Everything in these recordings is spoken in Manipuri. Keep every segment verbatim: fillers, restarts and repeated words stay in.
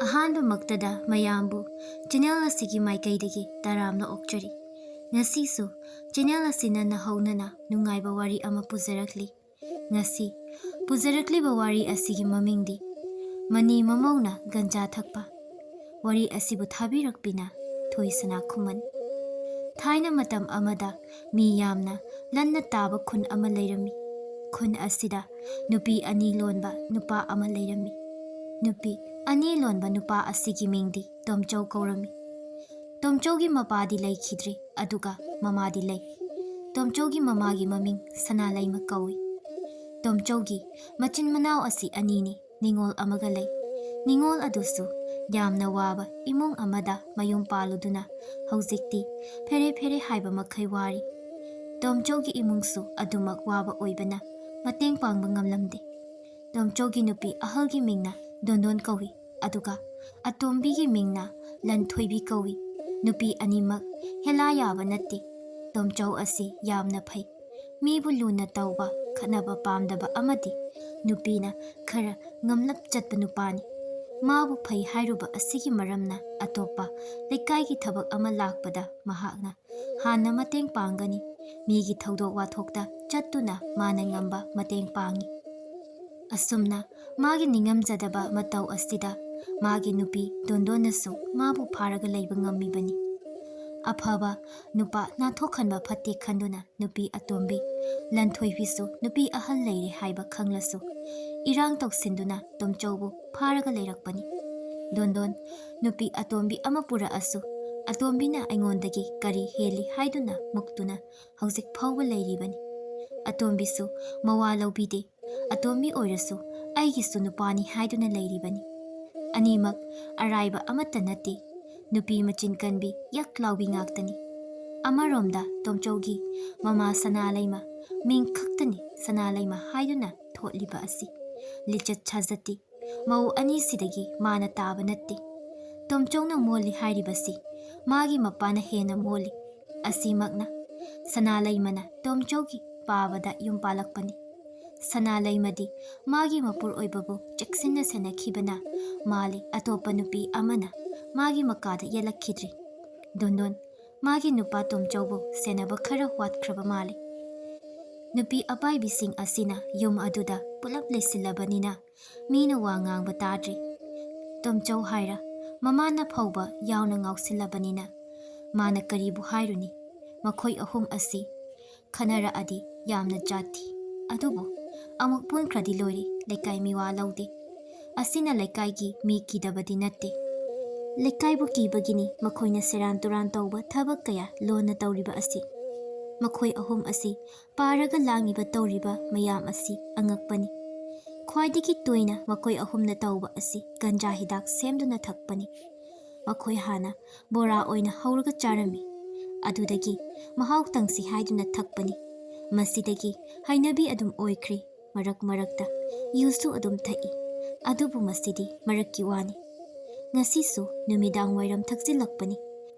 ꯑꯍꯥꯟꯕꯃꯛꯇꯗ ꯃꯌꯥꯝꯕꯨ ꯆꯦꯅꯦꯜ ꯑꯁꯤꯒꯤ ꯃꯥꯏꯀꯩꯗꯒꯤ ꯇꯔꯥꯝꯅ ꯑꯣꯛꯆꯔꯤ꯫ ꯉꯁꯤꯁꯨ ꯆꯦꯅꯦꯜ ꯑꯁꯤꯅ ꯅꯍꯧꯅꯅ ꯅꯨꯡꯉꯥꯏꯕ ꯋꯥꯔꯤ ꯑꯃ ꯄꯨꯖꯔꯛꯂꯤ꯫ ꯉꯁꯤ ꯄꯨꯖꯔꯛꯂꯤꯕ ꯋꯥꯔꯤ ꯑꯁꯤꯒꯤ ꯃꯃꯤꯡꯗꯤ ꯃꯅꯤ ꯃꯃꯧꯅ ꯒꯟꯖꯥ ꯊꯛꯄ꯫ ꯋꯥꯔꯤ ꯑꯁꯤꯕꯨ ꯊꯥꯕꯤꯔꯛꯄꯤꯅ ꯊꯣꯏꯁꯅꯥ ꯈꯨꯃꯟ꯫ ꯊꯥꯏꯅ ꯃꯇꯝ ꯑꯃꯗ ꯃꯤ ꯌꯥꯝꯅ ꯂꯟꯅ ꯇꯥꯕ ꯈꯨꯟ ꯑꯃ ꯂꯩꯔꯝꯃꯤ꯫ ꯈꯨꯟ ꯑꯁꯤꯗ ꯅꯨꯄꯤ ꯑꯅꯤ ꯂꯣꯟꯕ ꯅꯨꯄꯥ ꯑꯃ ꯂꯩꯔꯝꯃꯤ꯫ ꯅꯨꯄꯤ ꯑꯅꯤ ꯂꯣꯟꯕ ꯅꯨꯄꯥ ꯑꯁꯤꯒꯤ ꯃꯤꯡꯗꯤ ꯇꯣꯝꯆꯧ ꯀꯧꯔꯝꯃꯤ꯫ ꯇꯣꯝꯆꯧꯒꯤ ꯃꯄꯥꯗꯤ ꯂꯩꯈꯤꯗ꯭ꯔꯤ, ꯑꯗꯨꯒ ꯃꯃꯥꯗꯤ ꯂꯩ꯫ ꯇꯣꯝꯆꯧꯒꯤ ꯃꯃꯥꯒꯤ ꯃꯃꯤꯡ ꯁꯅꯥꯂꯩꯃ ꯀꯧꯏ꯫ ꯇꯣꯝꯆꯧꯒꯤ ꯃꯆꯤꯟ ꯃꯅꯥꯎ ꯑꯁꯤ ꯑꯅꯤꯅꯤ, ꯅꯤꯉꯣꯜ ꯑꯃꯒ ꯂꯩ꯫ ꯅꯤꯉꯣꯜ ꯑꯗꯨꯁꯨ ꯌꯥꯝꯅ ꯋꯥꯕ ꯏꯃꯨꯡ ꯑꯃꯗ ꯃꯌꯨꯝ ꯄꯥꯜꯂꯨꯗꯨꯅ ꯍꯧꯖꯤꯛꯇꯤ ꯐꯦꯔꯦ ꯐꯦꯔꯦ ꯍꯥꯏꯕ ꯃꯈꯩ ꯋꯥꯔꯤ꯫ ꯇꯣꯝꯆꯧꯒꯤ ꯏꯃꯨꯡꯁꯨ ꯑꯗꯨꯃꯛ ꯋꯥꯕ ꯑꯣꯏꯕꯅ ꯃꯇꯦꯡ ꯄꯥꯡꯕ ꯉꯝꯂꯝꯗꯦ꯫ ꯇꯣꯝꯆꯧꯒꯤ ꯅꯨꯄꯤ ꯑꯍꯜꯒꯤ ꯃꯤꯡꯅ ꯗꯣꯟꯗꯣꯟ ꯀꯧꯏ, ꯑꯗꯨꯒ ꯑꯇꯣꯝꯕꯤꯒꯤ ꯃꯤꯡꯅ ꯂꯟꯊꯣꯏꯕꯤ ꯀꯧꯏ꯫ ꯅꯨꯄꯤ ꯑꯅꯤꯃꯛ ꯍꯦꯂꯥ ꯌꯥꯕ ꯅꯠꯇꯦ꯫ ꯇꯣꯝꯆꯧ ꯑꯁꯤ ꯌꯥꯝꯅ ꯐꯩ꯫ ꯃꯤꯕꯨ ꯂꯨꯅ ꯇꯧꯕ, ꯈꯠꯅꯕ ꯄꯥꯝꯗꯕ ꯑꯃꯗꯤ ꯅꯨꯄꯤꯅ ꯈꯔ ꯉꯝꯂꯞ ꯆꯠꯄ ꯅꯨꯄꯥꯅꯤ꯫ ꯃꯥꯕꯨ ꯐꯩ ꯍꯥꯏꯔꯨꯕ ꯑꯁꯤꯒꯤ ꯃꯔꯝꯅ ꯑꯇꯣꯞꯄ ꯂꯩꯀꯥꯏꯒꯤ ꯊꯕꯛ ꯑꯃ ꯂꯥꯛꯄꯗ ꯃꯍꯥꯛꯅ ꯍꯥꯟꯅ ꯃꯇꯦꯡ ꯄꯥꯡꯒꯅꯤ꯫ ꯃꯤꯒꯤ ꯊꯧꯗꯣꯛ ꯋꯥꯊꯣꯛꯇ ꯆꯠꯇꯨꯅ ꯃꯥꯅ ꯉꯝꯕ ꯃꯇꯦꯡ ꯄꯥꯡꯏ꯫ ꯑꯁꯨꯝꯅ ꯃꯥꯒꯤ ꯅꯤꯡꯉꯝꯖꯗꯕ ꯃꯇꯧ ꯑꯁꯤꯗ ꯃꯥꯒꯤ ꯅꯨꯄꯤ ꯗꯣꯟꯗꯣꯟꯅꯁꯨ ꯃꯥꯕꯨ ꯐꯥꯔꯒ ꯂꯩꯕ ꯉꯝꯃꯤꯕꯅꯤ꯫ ꯑꯐꯕ ꯅꯨꯄꯥ ꯅꯥꯟꯊꯣꯛꯍꯟꯕ ꯐꯠꯇꯦ ꯈꯟꯗꯨꯅ ꯅꯨꯄꯤ ꯑꯇꯣꯝꯕꯤ ꯂꯟꯊꯣꯏꯕꯤꯁꯨ ꯅꯨꯄꯤ ꯑꯍꯜ ꯂꯩꯔꯦ ꯍꯥꯏꯕ ꯈꯪꯂꯁꯨ ꯏꯔꯥꯡ ꯇꯧꯁꯤꯟꯗꯨꯅ ꯇꯣꯝꯆꯧꯕꯨ ꯐꯥꯔꯒ ꯂꯩꯔꯛꯄꯅꯤ꯫ ꯗꯣꯟꯗꯣꯟ ꯅꯨꯄꯤ ꯑꯇꯣꯝꯕꯤ ꯑꯃ ꯄꯨꯔꯛꯑꯁꯨ ꯑꯇꯣꯝꯕꯤꯅ ꯑꯩꯉꯣꯟꯗꯒꯤ ꯀꯔꯤ ꯍꯦꯜꯂꯤ ꯍꯥꯏꯗꯨꯅ ꯃꯨꯛꯇꯨꯅ ꯍꯧꯖꯤꯛ ꯐꯥꯎꯕ ꯂꯩꯔꯤꯕꯅꯤ꯫ ꯑꯇꯣꯝꯕꯤꯁꯨ ꯃꯋꯥ ꯂꯧꯕꯤꯗꯦ꯫ ꯑꯇꯣꯝꯕꯤ ꯑꯣꯏꯔꯁꯨ ꯑꯩꯒꯤꯁꯨ ꯅꯨꯄꯥꯅꯤ ꯍꯥꯏꯗꯨꯅ ꯂꯩꯔꯤꯕꯅꯤ꯫ ꯑꯅꯤꯃꯛ ꯑꯔꯥꯏꯕ ꯑꯃꯠꯇ ꯅꯠꯇꯦ꯫ ꯅꯨꯄꯤ ꯃꯆꯤꯟ ꯀꯟꯕꯤ ꯌꯛ ꯂꯥꯎꯕꯤ ꯉꯥꯛꯇꯅꯤ꯫ ꯑꯃꯔꯣꯝꯗ ꯇꯣꯝꯆꯧꯒꯤ ꯃꯃꯥ ꯁꯅꯥꯂꯩꯃ, ꯃꯤꯡ ꯈꯛꯇꯅꯤ ꯁꯅꯥꯂꯩꯃ ꯍꯥꯏꯗꯨꯅ ꯊꯣꯠꯂꯤꯕ ꯑꯁꯤ꯫ ꯂꯤꯆꯠ ꯁꯥꯖꯠꯇꯤ ꯃꯧ ꯑꯅꯤꯁꯤꯗꯒꯤ ꯃꯥꯅ ꯇꯥꯕ ꯅꯠꯇꯦ꯫ ꯇꯣꯝꯆꯧꯅ ꯃꯣꯜꯂꯤ ꯍꯥꯏꯔꯤꯕꯁꯤ ꯃꯥꯒꯤ ꯃꯄꯥꯅ ꯍꯦꯟꯅ ꯃꯣꯜꯂꯤ꯫ ꯑꯁꯤꯃꯛꯅ ꯁꯅꯥꯂꯩꯃꯅ ꯇꯣꯝꯆꯧꯒꯤ ꯄꯥꯕꯗ ꯌꯨꯝ ꯄꯥꯜꯂꯛꯄꯅꯤ꯫ ꯁꯅꯥꯂꯩꯃꯗꯤ ꯃꯥꯒꯤ ꯃꯄꯨꯔꯣꯏꯕꯕꯨ ꯆꯦꯛꯁꯤꯟꯅ ꯁꯦꯟꯅꯈꯤꯕꯅ ꯃꯥꯜꯂꯤ, ꯑꯇꯣꯞꯄ ꯅꯨꯄꯤ ꯑꯃꯅ ꯃꯥꯒꯤ ꯃꯀꯥꯗ ꯌꯦꯜꯂꯛꯈꯤꯗ꯭ꯔꯤ꯫ ꯗꯣꯟꯗꯣꯟ, ꯃꯥꯒꯤ ꯅꯨꯄꯥ ꯇꯣꯝꯆꯧꯕꯨ ꯁꯦꯟꯅꯕ ꯈꯔ ꯋꯥꯠꯈ꯭ꯔꯕ ꯃꯥꯜꯂꯤ꯫ ꯅꯨꯄꯤ ꯑꯄꯥꯏꯕꯤꯁꯤꯡ ꯑꯁꯤꯅ ꯌꯨꯝ ꯑꯗꯨꯗ ꯄꯨꯂꯞ ꯂꯩꯁꯤꯜꯂꯕꯅꯤꯅ ꯃꯤꯅ ꯋꯥ ꯉꯥꯡꯕ ꯇꯥꯗ꯭ꯔꯤ꯫ ꯇꯣꯝꯆꯧ ꯍꯥꯏꯔ ꯃꯃꯥꯅ ꯐꯥꯎꯕ ꯌꯥꯎꯅ ꯉꯥꯎꯁꯤꯜꯂꯕꯅꯤꯅ ꯃꯥꯅ ꯀꯔꯤꯕꯨ ꯍꯥꯏꯔꯨꯅꯤ? ꯃꯈꯣꯏ ꯑꯍꯨꯝ ꯑꯁꯤ ꯈꯟꯅꯔꯛꯑꯗꯤ ꯌꯥꯝꯅ ꯖꯥꯠ ꯊꯤ꯫ ꯑꯗꯨꯕꯨ ꯑꯃꯨꯛ ꯄꯨꯟꯈ꯭ꯔꯗꯤ ꯂꯣꯏꯔꯦ, ꯂꯩꯀꯥꯏ ꯃꯤꯋꯥ ꯂꯧꯗꯦ꯫ ꯑꯁꯤꯅ ꯂꯩꯀꯥꯏꯒꯤ ꯃꯤ ꯀꯤꯗꯕꯗꯤ ꯅꯠꯇꯦ꯫ ꯂꯩꯀꯥꯏꯕꯨ ꯀꯤꯕꯒꯤꯅꯤ ꯃꯈꯣꯏꯅ ꯁꯦꯔꯥꯟ ꯇꯨꯔꯥꯟ ꯇꯧꯕ ꯊꯕꯛ ꯀꯌꯥ ꯂꯣꯟꯅ ꯇꯧꯔꯤꯕ ꯑꯁꯤ꯫ ꯃꯈꯣꯏ ꯑꯍꯨꯝ ꯑꯁꯤ ꯄꯥꯔꯒ ꯂꯥꯡꯉꯤꯕ ꯇꯧꯔꯤꯕ ꯃꯌꯥꯝ ꯑꯁꯤ ꯑꯉꯛꯄꯅꯤ꯫ ꯈ꯭ꯋꯥꯏꯗꯒꯤ ꯇꯣꯏꯅ ꯃꯈꯣꯏ ꯑꯍꯨꯝꯅ ꯇꯧꯕ ꯑꯁꯤ ꯒꯟꯖꯥ ꯍꯤꯗꯥꯛ ꯁꯦꯝꯗꯨꯅ ꯊꯛꯄꯅꯤ꯫ ꯃꯈꯣꯏ ꯍꯥꯟꯅ ꯕꯣꯔꯥ ꯑꯣꯏꯅ ꯍꯧꯔꯒ ꯆꯥꯔꯝꯃꯤ꯫ ꯑꯗꯨꯗꯒꯤ ꯃꯍꯥꯎ ꯇꯪꯁꯤ ꯍꯥꯏꯗꯨꯅ ꯊꯛꯄꯅꯤ꯫ ꯃꯁꯤꯗꯒꯤ ꯍꯩꯅꯕꯤ ꯑꯗꯨꯝ ꯑꯣꯏꯈ꯭ꯔꯦ꯫ ꯃꯔꯛ ꯃꯔꯛꯇ ꯌꯨꯁꯨ ꯑꯗꯨꯝ ꯊꯛꯏ꯫ ꯑꯗꯨꯕꯨ ꯃꯁꯤꯗꯤ ꯃꯔꯛꯀꯤ ꯋꯥꯅꯤ꯫ ꯉꯁꯤꯁꯨ ꯅꯨꯃꯤꯗꯥꯡ ꯋꯥꯏꯔꯝ ꯊꯛꯆꯤꯜꯂꯛꯄꯅꯤ꯫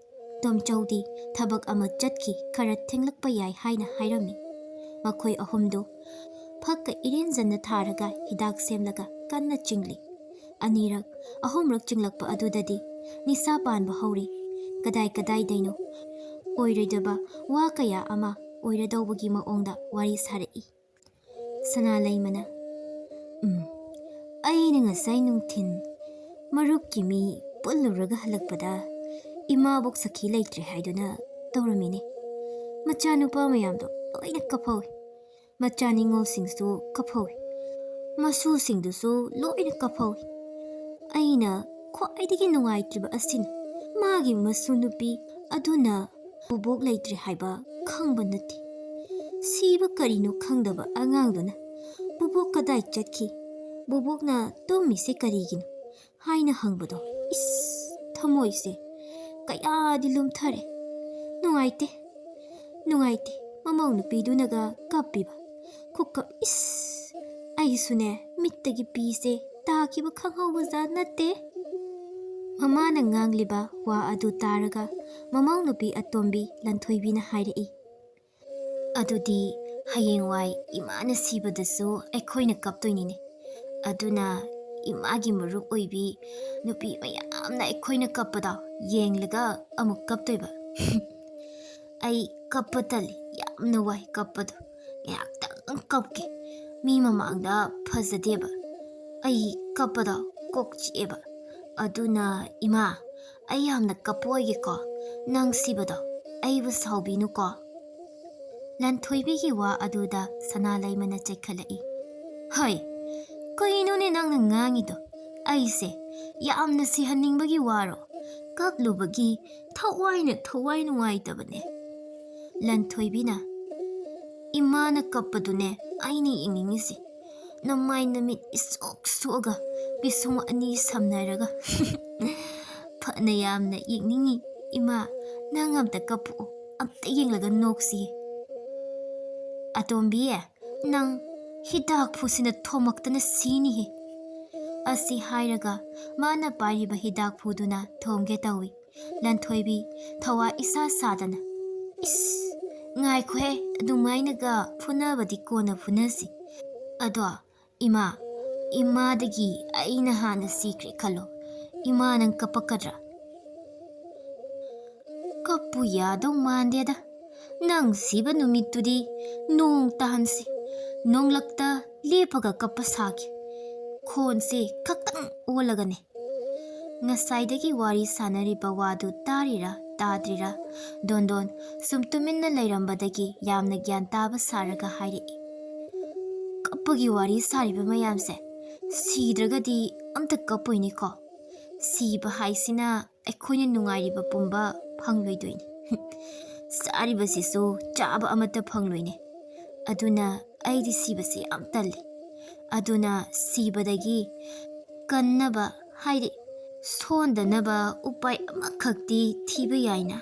ꯇꯣꯝꯆꯧꯗꯤ ꯊꯕꯛ ꯑꯃ ꯆꯠꯈꯤ, ꯈꯔ ꯊꯦꯡꯂꯛꯄ ꯌꯥꯏ ꯍꯥꯏꯅ ꯍꯥꯏꯔꯝꯃꯤ꯫ ꯃꯈꯣꯏ ꯑꯍꯨꯝꯗꯨ ꯐꯛꯀ ꯏꯔꯦꯟꯖꯟꯅ ꯊꯥꯔꯒ ꯍꯤꯗꯥꯛ ꯁꯦꯝꯂꯒ ꯀꯟꯅ ꯆꯤꯡꯂꯤ꯫ ꯑꯅꯤꯔꯛ, ꯑꯍꯨꯝꯔꯛ ꯆꯤꯡꯂꯛꯄ ꯑꯗꯨꯗꯗꯤ ꯅꯤꯁꯥ ꯄꯥꯟꯕ ꯍꯧꯔꯦ꯫ ꯀꯗꯥꯏ ꯀꯗꯥꯏꯗꯩꯅꯣ ꯑꯣꯏꯔꯣꯏꯗꯕ ꯋꯥ ꯀꯌꯥ ꯑꯃ ꯑꯣꯏꯔꯗꯧꯕꯒꯤ ꯃꯑꯣꯡꯗ ꯋꯥꯔꯤ ꯁꯥꯔꯛꯏ꯫ ꯁꯅꯥꯂꯩꯃꯅ, "ꯎꯝ, ꯑꯩꯅ ꯉꯁꯥꯏ ꯅꯨꯡꯊꯤꯟ ꯃꯔꯨꯞꯀꯤ ꯃꯤ ꯄꯨꯜꯂꯨꯔꯒ ꯍꯜꯂꯛꯄꯗ ꯏꯃꯥꯕꯣꯛ ꯁꯈꯤ ꯂꯩꯇ꯭ꯔꯦ ꯍꯥꯏꯗꯨꯅ ꯇꯧꯔꯝꯃꯤꯅꯦ꯫ ꯃꯆꯥꯅꯨꯄꯥ ꯃꯌꯥꯝꯗꯣ ꯂꯣꯏꯅ ꯀꯞꯐꯧꯏ꯫ ꯃꯆꯥ ꯅꯤꯉꯣꯜꯁꯤꯡꯁꯨ ꯀꯞꯐꯧꯏ꯫ ꯃꯁꯨꯁꯤꯡꯗꯨꯁꯨ ꯂꯣꯏꯅ ꯀꯞꯐꯧꯏ꯫ ꯑꯩꯅ ꯈ꯭ꯋꯥꯏꯗꯒꯤ ꯅꯨꯡꯉꯥꯏꯇ꯭ꯔꯤꯕ ꯑꯁꯤꯅ ꯃꯥꯒꯤ ꯃꯁꯨ ꯅꯨꯄꯤ ꯑꯗꯨꯅ ꯕꯨꯕꯣꯛ ꯂꯩꯇ꯭ꯔꯦ ꯍꯥꯏꯕ ꯈꯪꯕ ꯅꯠꯇꯦ꯫ ꯁꯤꯕ ꯀꯔꯤꯅꯣ ꯈꯪꯗꯕ ꯑꯉꯥꯡꯗꯨꯅ ꯕꯨꯕꯣꯛ ꯀꯗꯥꯏ ꯆꯠꯈꯤ? ꯕꯨꯕꯣꯛꯅ ꯇꯨꯝꯃꯤꯁꯦ ꯀꯔꯤꯒꯤꯅꯣ?" ꯍꯥꯏꯅ ꯍꯪꯕꯗꯣ, ꯏꯁ, ꯊꯃꯣꯏꯁꯦ ꯀꯌꯥꯗꯤ ꯂꯨꯝꯊꯔꯦ꯫ ꯅꯨꯡꯉꯥꯏꯇꯦ, ꯅꯨꯡꯉꯥꯏꯇꯦ꯫ ꯃꯃꯧ ꯅꯨꯄꯤꯗꯨꯅꯒ ꯀꯞꯄꯤꯕ ꯈꯨꯀꯞ, ꯏꯁ, ꯑꯩꯁꯨꯅꯦ ꯃꯤꯠꯇꯒꯤ ꯄꯤꯁꯦ ꯇꯥꯈꯤꯕ ꯈꯪꯍꯧꯕꯖꯥꯠ ꯅꯠꯇꯦ꯫ ꯃꯃꯥꯅ ꯉꯥꯡꯂꯤꯕ ꯋꯥ ꯑꯗꯨ ꯇꯥꯔꯒ ꯃꯃꯧ ꯅꯨꯄꯤ ꯑꯇꯣꯝꯕꯤ ꯂꯟꯊꯣꯏꯕꯤꯅ ꯍꯥꯏꯔꯛꯏ, "ꯑꯗꯨꯗꯤ ꯍꯌꯦꯡꯋꯥꯏ ꯏꯃꯥꯅ ꯁꯤꯕꯗꯁꯨ ꯑꯩꯈꯣꯏꯅ ꯀꯞꯇꯣꯏꯅꯤꯅꯦ꯫ ꯑꯗꯨꯅ ꯏꯃꯥꯒꯤ ꯃꯔꯨꯞ ꯑꯣꯏꯕꯤ ꯅꯨꯄꯤ ꯃꯌꯥꯝꯅ ꯑꯩꯈꯣꯏꯅ ꯀꯞꯄꯗꯣ ꯌꯦꯡꯂꯒ ꯑꯃꯨꯛ ꯀꯞꯇꯣꯏꯕ꯫ ꯑꯩ ꯀꯞꯄ ꯇꯜꯂꯤ, ꯌꯥꯝꯅ ꯋꯥꯏ ꯀꯞꯄꯗꯣ꯫ ꯉꯥꯏꯍꯥꯛꯇꯪ ꯀꯞꯀꯦ, ꯃꯤ ꯃꯃꯥꯡꯗ ꯐꯖꯗꯦꯕ꯫ ꯑꯩ ꯀꯞꯄꯗꯣ ꯀꯣꯛ ꯆꯤꯛꯑꯦꯕ꯫ ꯑꯗꯨꯅ ꯏꯃꯥ, ꯑꯩ ꯌꯥꯝꯅ ꯀꯞꯄ ꯑꯣꯏꯒꯦꯀꯣ, ꯅꯪ ꯁꯤꯕꯗꯣ ꯑꯩꯕꯨ ꯁꯥꯎꯕꯤꯅꯨꯀꯣ꯫ ꯂꯟꯊꯣꯏꯕꯤꯒꯤ ꯋꯥ ꯑꯗꯨꯗ ꯁꯅꯥꯂꯩꯃꯅ ꯆꯦꯛꯈꯠꯂꯛꯏ꯫ ꯍꯩ, ꯀꯩꯅꯣꯅꯦ ꯅꯪꯅ ꯉꯥꯡꯉꯤꯗꯣ? ꯑꯩꯁꯦ ꯌꯥꯝꯅ ꯁꯤꯍꯟꯅꯤꯡꯕꯒꯤ ꯋꯥꯔꯣ? ꯀꯞꯂꯨꯕꯒꯤ ꯊꯋꯥꯏꯅ ꯊꯋꯥꯏ ꯅꯨꯡꯉꯥꯏꯇꯕꯅꯦ꯫ ꯂꯟꯊꯣꯏꯕꯤꯅ, ꯏꯃꯥꯅ ꯀꯞꯄꯗꯨꯅꯦ ꯑꯩꯅ ꯌꯦꯡꯅꯤꯡꯉꯤꯁꯦ꯫ ꯅꯃꯥꯏ ꯅꯃꯤꯠ ꯏꯁꯣꯛ ꯁꯣꯛꯑꯒ ꯄꯤꯁꯨꯝ ꯑꯅꯤ ꯁꯝꯅꯔꯒ꯫ ꯐꯅ ꯌꯥꯝꯅ ꯌꯦꯡꯅꯤꯡꯉꯤ ꯏꯃꯥ, ꯅꯪ ꯑꯝꯇ ꯀꯞꯄꯛꯑꯣ, ꯑꯝꯇ ꯌꯦꯡꯂꯒ ꯅꯣꯛꯁꯤꯌꯦ꯫ ꯑꯇꯣꯝꯕꯤ, ꯅꯪ ꯍꯤꯗꯥꯛ ꯐꯨꯁꯤꯅ ꯊꯣꯝꯃꯛꯇꯅ ꯁꯤꯅꯤꯍꯦ꯫ ꯑꯁꯤ ꯍꯥꯏꯔꯒ ꯃꯥꯅ ꯄꯥꯏꯔꯤꯕ ꯍꯤꯗꯥꯛ ꯐꯨꯗꯨꯅ ꯊꯣꯝꯒꯦ ꯇꯧꯏ꯫ ꯂꯟꯊꯣꯏꯕꯤ ꯊꯋꯥ ꯏꯁꯥ ꯁꯥꯗꯅ, ꯏꯁ, ꯉꯥꯏꯈꯣꯍꯦ, ꯑꯗꯨꯃꯥꯏꯅꯒ ꯐꯨꯅꯕꯗꯤ ꯀꯣꯟꯅ ꯐꯨꯅꯁꯤ꯫ ꯑꯗꯣ ꯏꯃꯥ, ꯏꯃꯥꯗꯒꯤ ꯑꯩꯅ ꯍꯥꯟꯅ ꯁꯤꯈ꯭ꯔꯦ ꯈꯜꯂꯣ, ꯏꯃꯥ ꯅꯪ ꯀꯞꯄꯛꯀꯗ꯭ꯔꯥ? ꯀꯞꯄꯨ ꯌꯥꯗꯧ ꯃꯥꯟꯗꯦꯗ꯫ ꯅꯪ ꯁꯤꯕ ꯅꯨꯃꯤꯠꯇꯨꯗꯤ ꯅꯣꯡ ꯇꯥꯍꯟꯁꯤ, ꯅꯣꯡꯂꯛꯇ ꯂꯦꯞꯄꯒ ꯀꯞꯄ ꯁꯥꯒꯦ꯫ ꯈꯣꯟꯁꯦ ꯈꯛꯇꯪ ꯑꯣꯜꯂꯒꯅꯦ꯫ ꯉꯁꯥꯏꯗꯒꯤ ꯋꯥꯔꯤ ꯁꯥꯟꯅꯔꯤꯕ ꯋꯥꯗꯨ ꯇꯥꯔꯤꯔꯥ ꯇꯥꯗ꯭ꯔꯤꯔꯥ, ꯗꯣꯟꯗꯣꯟ ꯁꯨꯝ ꯇꯨꯃꯤꯟꯅ ꯂꯩꯔꯝꯕꯗꯒꯤ ꯌꯥꯝꯅ ꯒ꯭ꯌꯥꯟ ꯇꯥꯕ ꯁꯥꯔꯒ ꯍꯥꯏꯔꯛꯏ, ꯀꯞꯄꯒꯤ ꯋꯥꯔꯤ ꯁꯥꯔꯤꯕ ꯃꯌꯥꯝꯁꯦ ꯁꯤꯗ꯭ꯔꯒꯗꯤ ꯑꯝꯇ ꯀꯞꯄꯣꯏꯅꯦꯀꯣ꯫ ꯁꯤꯕ ꯍꯥꯏꯁꯤꯅ ꯑꯩꯈꯣꯏꯅ ꯅꯨꯡꯉꯥꯏꯔꯤꯕ ꯄꯨꯝꯕ ꯐꯪꯂꯣꯏꯗꯣꯏꯅꯤ꯫ ꯆꯥꯔꯤꯕꯁꯤꯁꯨ ꯆꯥꯕ ꯑꯃꯠꯇ ꯐꯪꯂꯣꯏꯅꯦ꯫ ꯑꯗꯨꯅ ꯑꯩꯗꯤ ꯁꯤꯕꯁꯤ ꯌꯥꯝ ꯇꯜꯂꯤ꯫ ꯑꯗꯨꯅ ꯁꯤꯕꯗꯒꯤ ꯀꯟꯅꯕ, ꯍꯥꯏꯗꯤ ꯁꯣꯟꯗꯅꯕ ꯎꯄꯥꯏ ꯑꯃꯈꯛꯇꯤ ꯊꯤꯕ ꯌꯥꯏꯅ꯫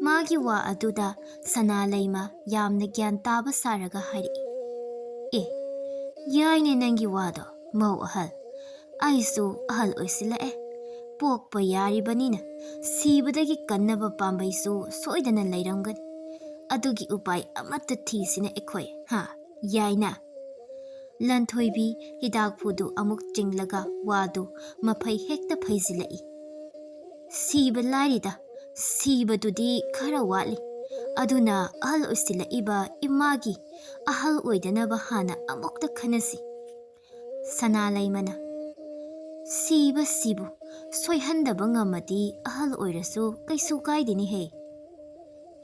ꯃꯥꯒꯤ ꯋꯥ ꯑꯗꯨꯗ ꯁꯅꯥ ꯂꯩꯃ ꯌꯥꯝꯅ ꯒ꯭ꯌꯥꯟ ꯇꯥꯕ ꯁꯥꯔꯒ ꯍꯥꯏꯔꯛꯏ, ꯑꯦ, ꯌꯥꯏꯅꯦ ꯅꯪꯒꯤ ꯋꯥꯗꯣ, ꯃꯧ ꯑꯍꯜ꯫ ꯑꯩꯁꯨ ꯑꯍꯜ ꯑꯣꯏꯁꯤꯜꯂꯛꯑꯦ꯫ ꯄꯣꯛꯄ ꯌꯥꯔꯤꯕꯅꯤꯅ ꯁꯤꯕꯗꯒꯤ ꯀꯟꯅꯕ ꯄꯥꯝꯕꯩꯁꯨ ꯁꯣꯏꯗꯅ ꯂꯩꯔꯝꯒꯅꯤ꯫ ꯑꯗꯨꯒꯤ ꯎꯄꯥꯏ ꯑꯃꯠꯇ ꯊꯤꯁꯤꯅꯦ ꯑꯩꯈꯣꯏ, ꯍꯥ? ꯌꯥꯏꯅ?" ꯂꯟꯊꯣꯏꯕꯤ ꯍꯤꯗꯥꯛꯐꯨꯗꯨ ꯑꯃꯨꯛ ꯆꯤꯡꯂꯒ ꯋꯥꯗꯨ ꯃꯐꯩ ꯍꯦꯛꯇ ꯐꯩꯖꯤꯜꯂꯛꯏ꯫ "ꯁꯤꯕ ꯂꯥꯏꯔꯤꯗ, ꯁꯤꯕꯗꯨꯗꯤ ꯈꯔ ꯋꯥꯠꯂꯤ꯫ ꯑꯗꯨꯅ ꯑꯍꯜ ꯑꯣꯏꯁꯤꯜꯂꯛꯏꯕ ꯏꯃꯥꯒꯤ ꯑꯍꯜ ꯑꯣꯏꯗꯅꯕ ꯍꯥꯟꯅ ꯑꯃꯨꯛꯇ ꯈꯟꯅꯁꯤ꯫" ꯁꯅꯥ ꯂꯩꯃꯅ, "ꯁꯤꯕ ꯁꯤꯕꯨ ꯁꯣꯏꯍꯟꯗꯕ ꯉꯝꯃꯗꯤ ꯑꯍꯜ ꯑꯣꯏꯔꯁꯨ ꯀꯩꯁꯨ ꯀꯥꯏꯗꯦꯅꯦꯍꯦ꯫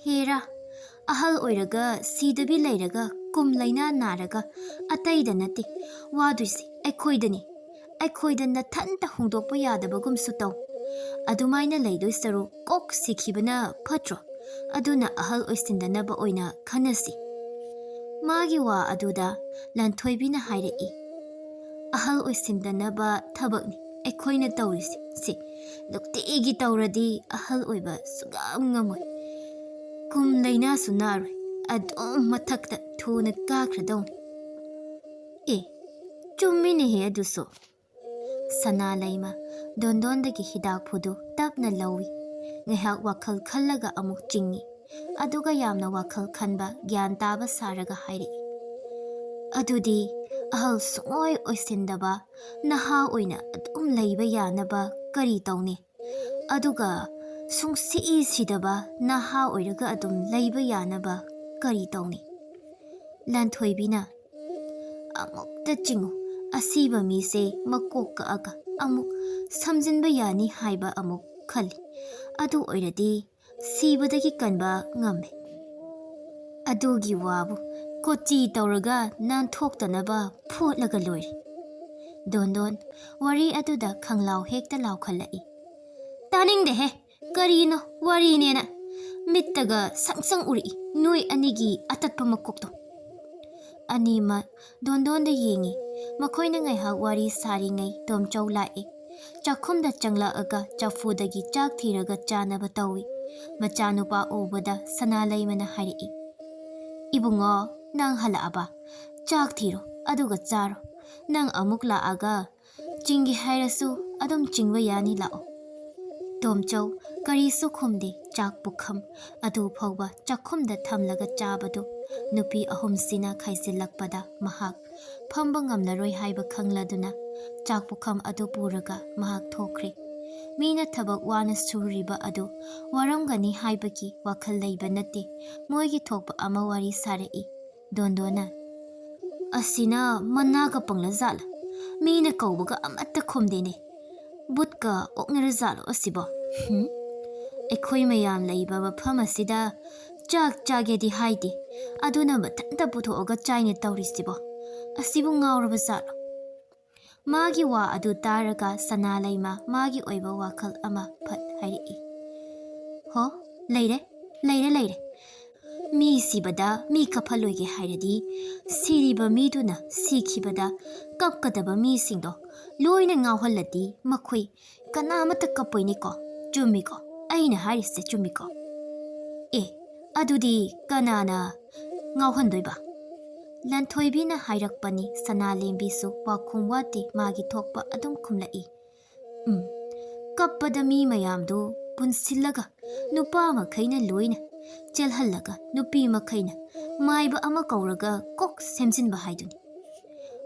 ꯍꯦꯔꯥ, ꯑꯍꯜ ꯑꯣꯏꯔꯒ ꯁꯤꯗꯕꯤ ꯂꯩꯔꯒ ꯀꯨꯝ ꯂꯩꯅꯥ ꯅꯥꯔꯒ ꯑꯇꯩꯗ ꯅꯠꯇꯦ ꯋꯥꯗꯣꯏꯁꯦ, ꯑꯩꯈꯣꯏꯗꯅꯤ꯫ ꯑꯩꯈꯣꯏꯗ ꯅꯊꯟꯇ ꯍꯣꯡꯗꯣꯛꯄ ꯌꯥꯗꯕꯒꯨꯝꯁꯨ ꯇꯧ꯫ ꯑꯗꯨꯃꯥꯏꯅ ꯂꯩꯗꯣꯏ ꯁꯔꯨꯛ ꯀꯣꯛ ꯁꯤꯈꯤꯕꯅ ꯐꯠꯇ꯭ꯔꯣ? ꯑꯗꯨꯅ ꯑꯍꯜ ꯑꯣꯏꯁꯤꯟꯗꯅꯕ ꯑꯣꯏꯅ ꯈꯟꯅꯁꯤ꯫" ꯃꯥꯒꯤ ꯋꯥ ꯑꯗꯨꯗ ꯂꯟꯊꯣꯏꯕꯤꯅ ꯍꯥꯏꯔꯛꯏ, "ꯑꯍꯜ ꯑꯣꯏꯁꯤꯟꯗꯅꯕ ꯊꯕꯛꯅꯤ ꯑꯩꯈꯣꯏꯅ ꯇꯧꯔꯤꯁꯦ꯫ ꯁꯤ ꯅꯨꯡꯇꯤꯒꯤ ꯇꯧꯔꯗꯤ ꯑꯍꯜ ꯑꯣꯏꯕ ꯁꯨꯡꯉꯝ ꯉꯝꯃꯣꯏ꯫ ꯀꯨꯝ ꯂꯩꯅꯥꯁꯨ ꯅꯥꯔꯣꯏ, ꯑꯗꯨꯝ ꯃꯊꯛꯇ ꯊꯨꯅ ꯀꯥꯈ꯭ꯔꯗꯧꯅꯤ꯫" ꯑꯦ, ꯆꯨꯝꯃꯤꯅꯦꯍꯦ ꯑꯗꯨꯁꯨ꯫ ꯁꯅꯥ ꯂꯩꯃ ꯗꯣꯟꯗꯣꯟꯗꯒꯤ ꯍꯤꯗꯥꯛꯐꯨꯗꯨ ꯇꯞꯅ ꯂꯧꯏ꯫ ꯉꯥꯏꯍꯥꯛ ꯋꯥꯈꯜ ꯈꯜꯂꯒ ꯑꯃꯨꯛ ꯆꯤꯡꯏ꯫ ꯑꯗꯨꯒ ꯌꯥꯝꯅ ꯋꯥꯈꯜ ꯈꯟꯕ, ꯒ꯭ꯌꯥꯟ ꯇꯥꯕ ꯁꯥꯔꯒ ꯍꯥꯏꯔꯛꯏ, "ꯑꯗꯨꯗꯤ ꯑꯍꯜ ꯁꯨꯡꯑꯣꯏ ꯑꯣꯏꯁꯤꯟꯗꯕ, ꯅꯍꯥ ꯑꯣꯏꯅ ꯑꯗꯨꯝ ꯂꯩꯕ ꯌꯥꯅꯕ ꯀꯔꯤ ꯇꯧꯅꯤ? ꯑꯗꯨꯒ ꯁꯨꯡꯁꯤ ꯁꯤꯗꯕ, ꯅꯍꯥ ꯑꯣꯏꯔꯒ ꯑꯗꯨꯝ ꯂꯩꯕ ꯌꯥꯅꯕ ꯀꯔꯤ ꯇꯧꯅꯤ?" ꯂꯟꯊꯣꯏꯕꯤꯅ, "ꯑꯃꯨꯛꯇ ꯆꯤꯡꯉꯨ, ꯑꯁꯤꯕ ꯃꯤꯁꯦ ꯃꯀꯣꯛ ꯀꯛꯑꯒ ꯑꯃꯨꯛ ꯁꯝꯖꯤꯟꯕ ꯌꯥꯅꯤ ꯍꯥꯏꯕ ꯑꯃꯨꯛ ꯈꯜꯂꯤ꯫ ꯑꯗꯨ ꯑꯣꯏꯔꯗꯤ ꯁꯤꯕꯗꯒꯤ ꯀꯟꯕ ꯉꯝꯃꯦ꯫ ꯑꯗꯨꯒꯤ ꯋꯥꯕꯨ ꯀꯣꯆꯤ ꯇꯧꯔꯒ ꯅꯥꯟꯊꯣꯛꯇꯅꯕ ꯐꯣꯠꯂꯒ ꯂꯣꯏꯔꯦ꯫" ꯗꯣꯟꯗꯣꯟ ꯋꯥꯔꯤ ꯑꯗꯨꯗ ꯈꯪꯂꯥꯎ ꯍꯦꯛꯇ ꯂꯥꯎꯈꯠꯂꯛꯏ꯫ "ꯇꯥꯅꯤꯡꯗꯦꯍꯦ, ꯀꯔꯤꯅꯣ ꯋꯥꯔꯤꯅꯦꯅ? ꯃꯤꯠꯇꯒ ꯁꯪ ꯁꯪ ꯎꯔꯛꯏ ꯅꯣꯏ ꯑꯅꯤꯒꯤ ꯑꯇꯠꯄ ꯃꯀꯣꯛꯇꯣ꯫" ꯑꯅꯤꯃꯛ ꯗꯣꯟꯗꯣꯟꯗ ꯌꯦꯡꯉꯤ꯫ ꯃꯈꯣꯏꯅ ꯉꯥꯏꯍꯥꯛ ꯋꯥꯔꯤ ꯁꯥꯔꯤꯉꯩ ꯇꯣꯝꯆꯧ ꯂꯥꯛꯏ꯫ ꯆꯥꯛꯈꯨꯝꯗ ꯆꯪꯂꯛꯑꯒ ꯆꯐꯨꯗꯒꯤ ꯆꯥꯛ ꯊꯤꯔꯒ ꯆꯥꯅꯕ ꯇꯧꯏ꯫ ꯃꯆꯥꯅꯨꯄꯥ ꯎꯕꯗ ꯁꯅꯥ ꯂꯩꯃꯅ ꯍꯥꯏꯔꯛꯏ, "ꯏꯕꯨꯡꯉꯣ, ꯅꯪ ꯍꯜꯂꯛꯑꯕ? ꯆꯥꯛ ꯊꯤꯔꯣ, ꯑꯗꯨꯒ ꯆꯥꯔꯣ꯫ ꯅꯪ ꯑꯃꯨꯛ ꯂꯥꯛꯑꯒ ꯆꯤꯡꯒꯦ ꯍꯥꯏꯔꯁꯨ ꯑꯗꯨꯝ ꯆꯤꯡꯕ ꯌꯥꯅꯤ, ꯂꯥꯛꯑꯣ꯫" ꯇꯣꯝꯆꯧ ꯀꯔꯤꯁꯨ ꯈꯨꯝꯗꯦ꯫ ꯆꯥꯛ ꯄꯨꯈꯝ ꯑꯗꯨ ꯐꯥꯎꯕ ꯆꯥꯛꯈꯨꯝꯗ ꯊꯝꯂꯒ ꯆꯥꯕꯗꯨ ꯅꯨꯄꯤ ꯑꯍꯨꯝꯁꯤꯅ ꯈꯥꯏꯖꯤꯜꯂꯛꯄꯗ ꯃꯍꯥꯛ ꯐꯝꯕ ꯉꯝꯂꯔꯣꯏ ꯍꯥꯏꯕ ꯈꯪꯂꯗꯨꯅ ꯆꯥꯛ ꯄꯨꯈꯝ ꯑꯗꯨ ꯄꯨꯔꯒ ꯃꯍꯥꯛ ꯊꯣꯛꯈ꯭ꯔꯦ꯫ ꯃꯤꯅ ꯊꯕꯛ ꯋꯥꯅ ꯁꯨꯔꯤꯕ ꯑꯗꯨ ꯋꯥꯔꯝꯒꯅꯤ ꯍꯥꯏꯕꯒꯤ ꯋꯥꯈꯜ ꯂꯩꯕ ꯅꯠꯇꯦ꯫ ꯃꯣꯏꯒꯤ ꯊꯣꯛꯄ ꯑꯃ ꯋꯥꯔꯤ ꯁꯥꯔꯛꯏ꯫ ꯗꯣꯟꯗꯣꯅ, "ꯑꯁꯤꯅ ꯃꯅꯥꯒ ꯄꯪꯂꯖꯥꯠꯂ? ꯃꯤꯅ ꯀꯧꯕꯒ ꯑꯃꯠꯇ ꯈꯨꯝꯗꯦꯅꯦ꯫ ꯕꯨꯠꯀ ꯑꯣꯛꯅꯔꯖꯥꯠꯂꯣ ꯑꯁꯤꯕꯣ? ꯍꯨꯝ? ꯑꯩꯈꯣꯏ ꯃꯌꯥꯝ ꯂꯩꯕ ꯃꯐꯝ ꯑꯁꯤꯗ ꯆꯥꯛ ꯆꯥꯒꯦꯗꯤ ꯍꯥꯏꯗꯦ, ꯑꯗꯨꯅ ꯃꯊꯟꯇ ꯄꯨꯊꯣꯛꯑꯒ ꯆꯥꯏꯅꯦ ꯇꯧꯔꯤꯁꯤꯕꯣ꯫ ꯑꯁꯤꯕꯨ ꯉꯥꯎꯔꯕ ꯖꯥꯠꯂꯣ?" ꯃꯥꯒꯤ ꯋꯥ ꯑꯗꯨ ꯇꯥꯔꯒ ꯁꯅꯥꯂꯩꯃ ꯃꯥꯒꯤ ꯑꯣꯏꯕ ꯋꯥꯈꯜ ꯑꯃ ꯐꯠ ꯍꯥꯏꯔꯛꯏ꯫ "ꯍꯣ, ꯂꯩꯔꯦ, ꯂꯩꯔꯦ, ꯂꯩꯔꯦ꯫ ꯃꯤ ꯁꯤꯕꯗ ꯃꯤ ꯀꯞꯍꯜꯂꯣꯏꯒꯦ ꯍꯥꯏꯔꯗꯤ, ꯁꯤꯔꯤꯕ ꯃꯤꯗꯨꯅ ꯁꯤꯈꯤꯕꯗ ꯀꯞꯀꯗꯕ ꯃꯤꯁꯤꯡꯗꯣ ꯂꯣꯏꯅ ꯉꯥꯎꯍꯜꯂꯗꯤ ꯃꯈꯣꯏ ꯀꯅꯥꯃꯠꯇ ꯀꯞꯄꯣꯏꯅꯦꯀꯣ꯫ ꯆꯨꯝꯃꯤꯀꯣ? ꯑꯩꯅ ꯍꯥꯏꯔꯤꯁꯦ ꯆꯨꯝꯃꯤꯀꯣ?" "ꯑꯦ, ꯑꯗꯨꯗꯤ ꯀꯅꯥꯅ ꯉꯥꯎꯍꯟꯗꯣꯏꯕ?" ꯂꯟꯊꯣꯏꯕꯤꯅ ꯍꯥꯏꯔꯛꯄꯅꯤ꯫ ꯁꯅꯥꯂꯦꯝꯕꯤꯁꯨ ꯋꯥꯈꯨꯝ ꯋꯥꯠꯇꯦ, ꯃꯥꯒꯤ ꯊꯣꯛꯄ ꯑꯗꯨꯝ ꯈꯨꯝꯂꯛꯏ꯫ "ꯎꯝ, ꯀꯞꯄꯗ ꯃꯤ ꯃꯌꯥꯝꯗꯨ ꯄꯨꯟꯁꯤꯜꯂꯒ ꯅꯨꯄꯥ ꯃꯈꯩꯅ ꯂꯣꯏꯅ ꯆꯦꯜꯍꯜꯂꯒ ꯅꯨꯄꯤ ꯃꯈꯩꯅ ꯃꯥꯏꯕ ꯑꯃ ꯀꯧꯔꯒ ꯀꯣꯛ ꯁꯦꯝꯖꯤꯟꯕ ꯍꯥꯏꯗꯨꯅꯤ꯫"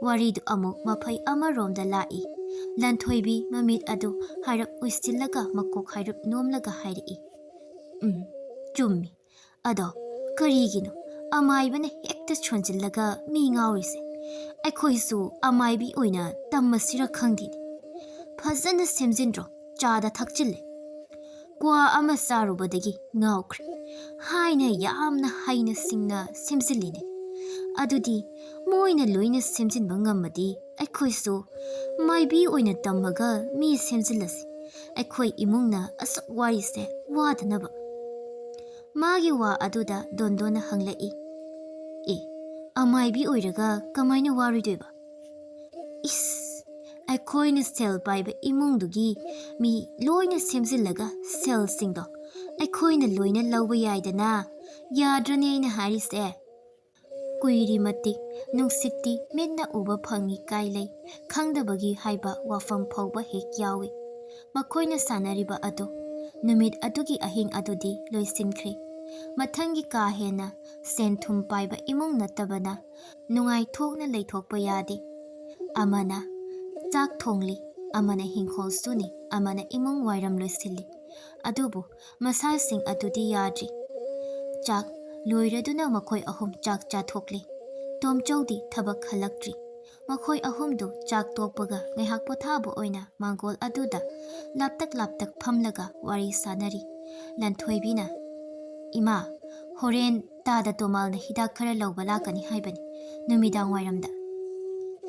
ꯋꯥꯔꯤꯗꯨ ꯑꯃꯨꯛ ꯃꯐꯩ ꯑꯃꯔꯣꯝꯗ ꯂꯥꯛꯏ꯫ ꯂꯟꯊꯣꯏꯕꯤ ꯃꯃꯤꯠ ꯑꯗꯨ ꯍꯥꯏꯔꯞ ꯎꯏꯁꯤꯜꯂꯒ ꯃꯀꯣꯛ ꯍꯥꯏꯔꯞ ꯅꯣꯝꯂꯒ ꯍꯥꯏꯔꯛꯏ꯫ "ꯎꯝ, ꯆꯨꯝꯃꯤ꯫ ꯑꯗꯣ ꯀꯔꯤꯒꯤꯅꯣ ꯑꯃꯥꯏꯕꯅ ꯍꯦꯛꯇ ꯁꯣꯟꯖꯤꯜꯂꯒ ꯃꯤ ꯉꯥꯎꯔꯤꯁꯦ? ꯑꯩꯈꯣꯏꯁꯨ ꯑꯃꯥꯏꯕꯤ ꯑꯣꯏꯅ ꯇꯝꯃꯁꯤꯔ ꯈꯪꯗꯦꯅꯦ꯫ ꯐꯖꯅ ꯁꯦꯝꯖꯤꯟꯗ꯭ꯔꯣ? ꯆꯥꯗ ꯊꯛꯆꯤꯜꯂꯦ꯫ ꯀ꯭ꯋꯥ ꯑꯃ ꯆꯥꯔꯨꯕꯗꯒꯤ ꯉꯥꯎꯈ꯭ꯔꯦ" ꯍꯥꯏꯅ ꯌꯥꯝꯅ ꯍꯩꯅ ꯁꯤꯡꯅ ꯁꯦꯝꯖꯤꯜꯂꯤꯅꯦ꯫ "ꯑꯗꯨꯗꯤ ꯃꯣꯏꯅ ꯂꯣꯏꯅ ꯁꯦꯝꯖꯤꯟꯕ ꯉꯝꯃꯗꯤ ꯑꯩꯈꯣꯏꯁꯨ ꯃꯥꯏꯕꯤ ꯑꯣꯏꯅ ꯇꯝꯃꯒ ꯃꯤ ꯁꯦꯝꯖꯤꯜꯂꯁꯤ꯫ ꯑꯩꯈꯣꯏ ꯏꯃꯨꯡꯅ ꯑꯁꯨꯛ ꯋꯥꯔꯤꯁꯦ ꯋꯥꯗꯅꯕ꯫" ꯃꯥꯒꯤ ꯋꯥ ꯑꯗꯨꯗ ꯗꯣꯟꯗꯣꯅ ꯍꯪꯂꯛꯏ, "ꯑꯦ, ꯑꯃꯥꯏꯕꯤ ꯑꯣꯏꯔꯒ ꯀꯃꯥꯏꯅ ꯋꯥꯔꯣꯏꯗꯣꯏꯕ?" "ꯏꯁ, ꯑꯩꯈꯣꯏꯅ ꯁꯦꯜ ꯄꯥꯏꯕ ꯏꯃꯨꯡꯗꯨꯒꯤ ꯃꯤ ꯂꯣꯏꯅ ꯁꯦꯝꯖꯤꯜꯂꯒ ꯁꯦꯜꯁꯤꯡꯗꯣ ꯑꯩꯈꯣꯏꯅ ꯂꯣꯏꯅ ꯂꯧꯕ ꯌꯥꯏꯗꯅ꯫ ꯌꯥꯗ꯭ꯔꯅꯦ ꯑꯩꯅ ꯍꯥꯏꯔꯤꯁꯦ?" ꯀꯨꯏꯔꯤ ꯃꯇꯤꯛ ꯅꯨꯡꯁꯤꯠꯇꯤ ꯃꯤꯠꯅ ꯎꯕ ꯐꯪꯉꯤ ꯀꯥꯏ ꯂꯩ, ꯈꯪꯗꯕꯒꯤ ꯍꯥꯏꯕ ꯋꯥꯐꯝ ꯐꯥꯎꯕ ꯍꯦꯛ ꯌꯥꯎꯏ꯫ ꯃꯈꯣꯏꯅ ꯁꯥꯟꯅꯔꯤꯕ ꯑꯗꯨ ꯅꯨꯃꯤꯠ ꯑꯗꯨꯒꯤ ꯑꯍꯤꯡ ꯑꯗꯨꯗꯤ ꯂꯣꯏꯁꯤꯟꯈ꯭ꯔꯦ꯫ ꯃꯊꯪꯒꯤ ꯀꯥ ꯍꯦꯟꯅ ꯁꯦꯟ ꯊꯨꯝ ꯄꯥꯏꯕ ꯏꯃꯨꯡ ꯅꯠꯇꯕꯅ ꯅꯨꯡꯉꯥꯏꯊꯣꯛꯅ ꯂꯩꯊꯣꯛꯄ ꯌꯥꯗꯦ꯫ ꯑꯃꯅ ꯆꯥꯛ ꯊꯣꯡꯂꯤ, ꯑꯃꯅ ꯍꯤꯡꯈꯣꯜ ꯁꯨꯅꯤ, ꯑꯃꯅ ꯏꯃꯨꯡ ꯋꯥꯏꯔꯝ ꯂꯣꯏꯁꯤꯜꯂꯤ꯫ ꯑꯗꯨꯕꯨ ꯃꯁꯥꯁꯤꯡ ꯑꯗꯨꯗꯤ ꯌꯥꯗ꯭ꯔꯤ꯫ ꯆꯥꯛ ꯂꯣꯏꯔꯗꯨꯅ ꯃꯈꯣꯏ ꯑꯍꯨꯝ ꯆꯥꯛ ꯆꯥꯊꯣꯛꯂꯤ꯫ ꯇꯣꯝꯆꯧꯗꯤ ꯊꯕꯛ ꯍꯜꯂꯛꯇ꯭ꯔꯤ꯫ ꯃꯈꯣꯏ ꯑꯍꯨꯝꯗꯨ ꯆꯥꯛ ꯇꯣꯛꯄꯒ ꯉꯥꯏꯍꯥꯛ ꯄꯣꯊꯥꯕ ꯑꯣꯏꯅ ꯃꯥꯡꯒꯣꯜ ꯑꯗꯨꯗ ꯂꯥꯞꯇꯛ ꯂꯥꯞꯇꯛ ꯐꯝꯂꯒ ꯋꯥꯔꯤ ꯁꯥꯅꯔꯤ꯫ ꯂꯟꯊꯣꯏꯕꯤꯅ, "ꯏꯃꯥ, ꯍꯣꯔꯦꯟ ꯇꯥꯗ ꯇꯣꯃꯥꯜꯅ ꯍꯤꯗꯥꯛ ꯈꯔ ꯂꯧꯕ ꯂꯥꯛꯀꯅꯤ ꯍꯥꯏꯕꯅꯤ, ꯅꯨꯃꯤꯗꯥꯡ ꯋꯥꯏꯔꯝꯗ꯫"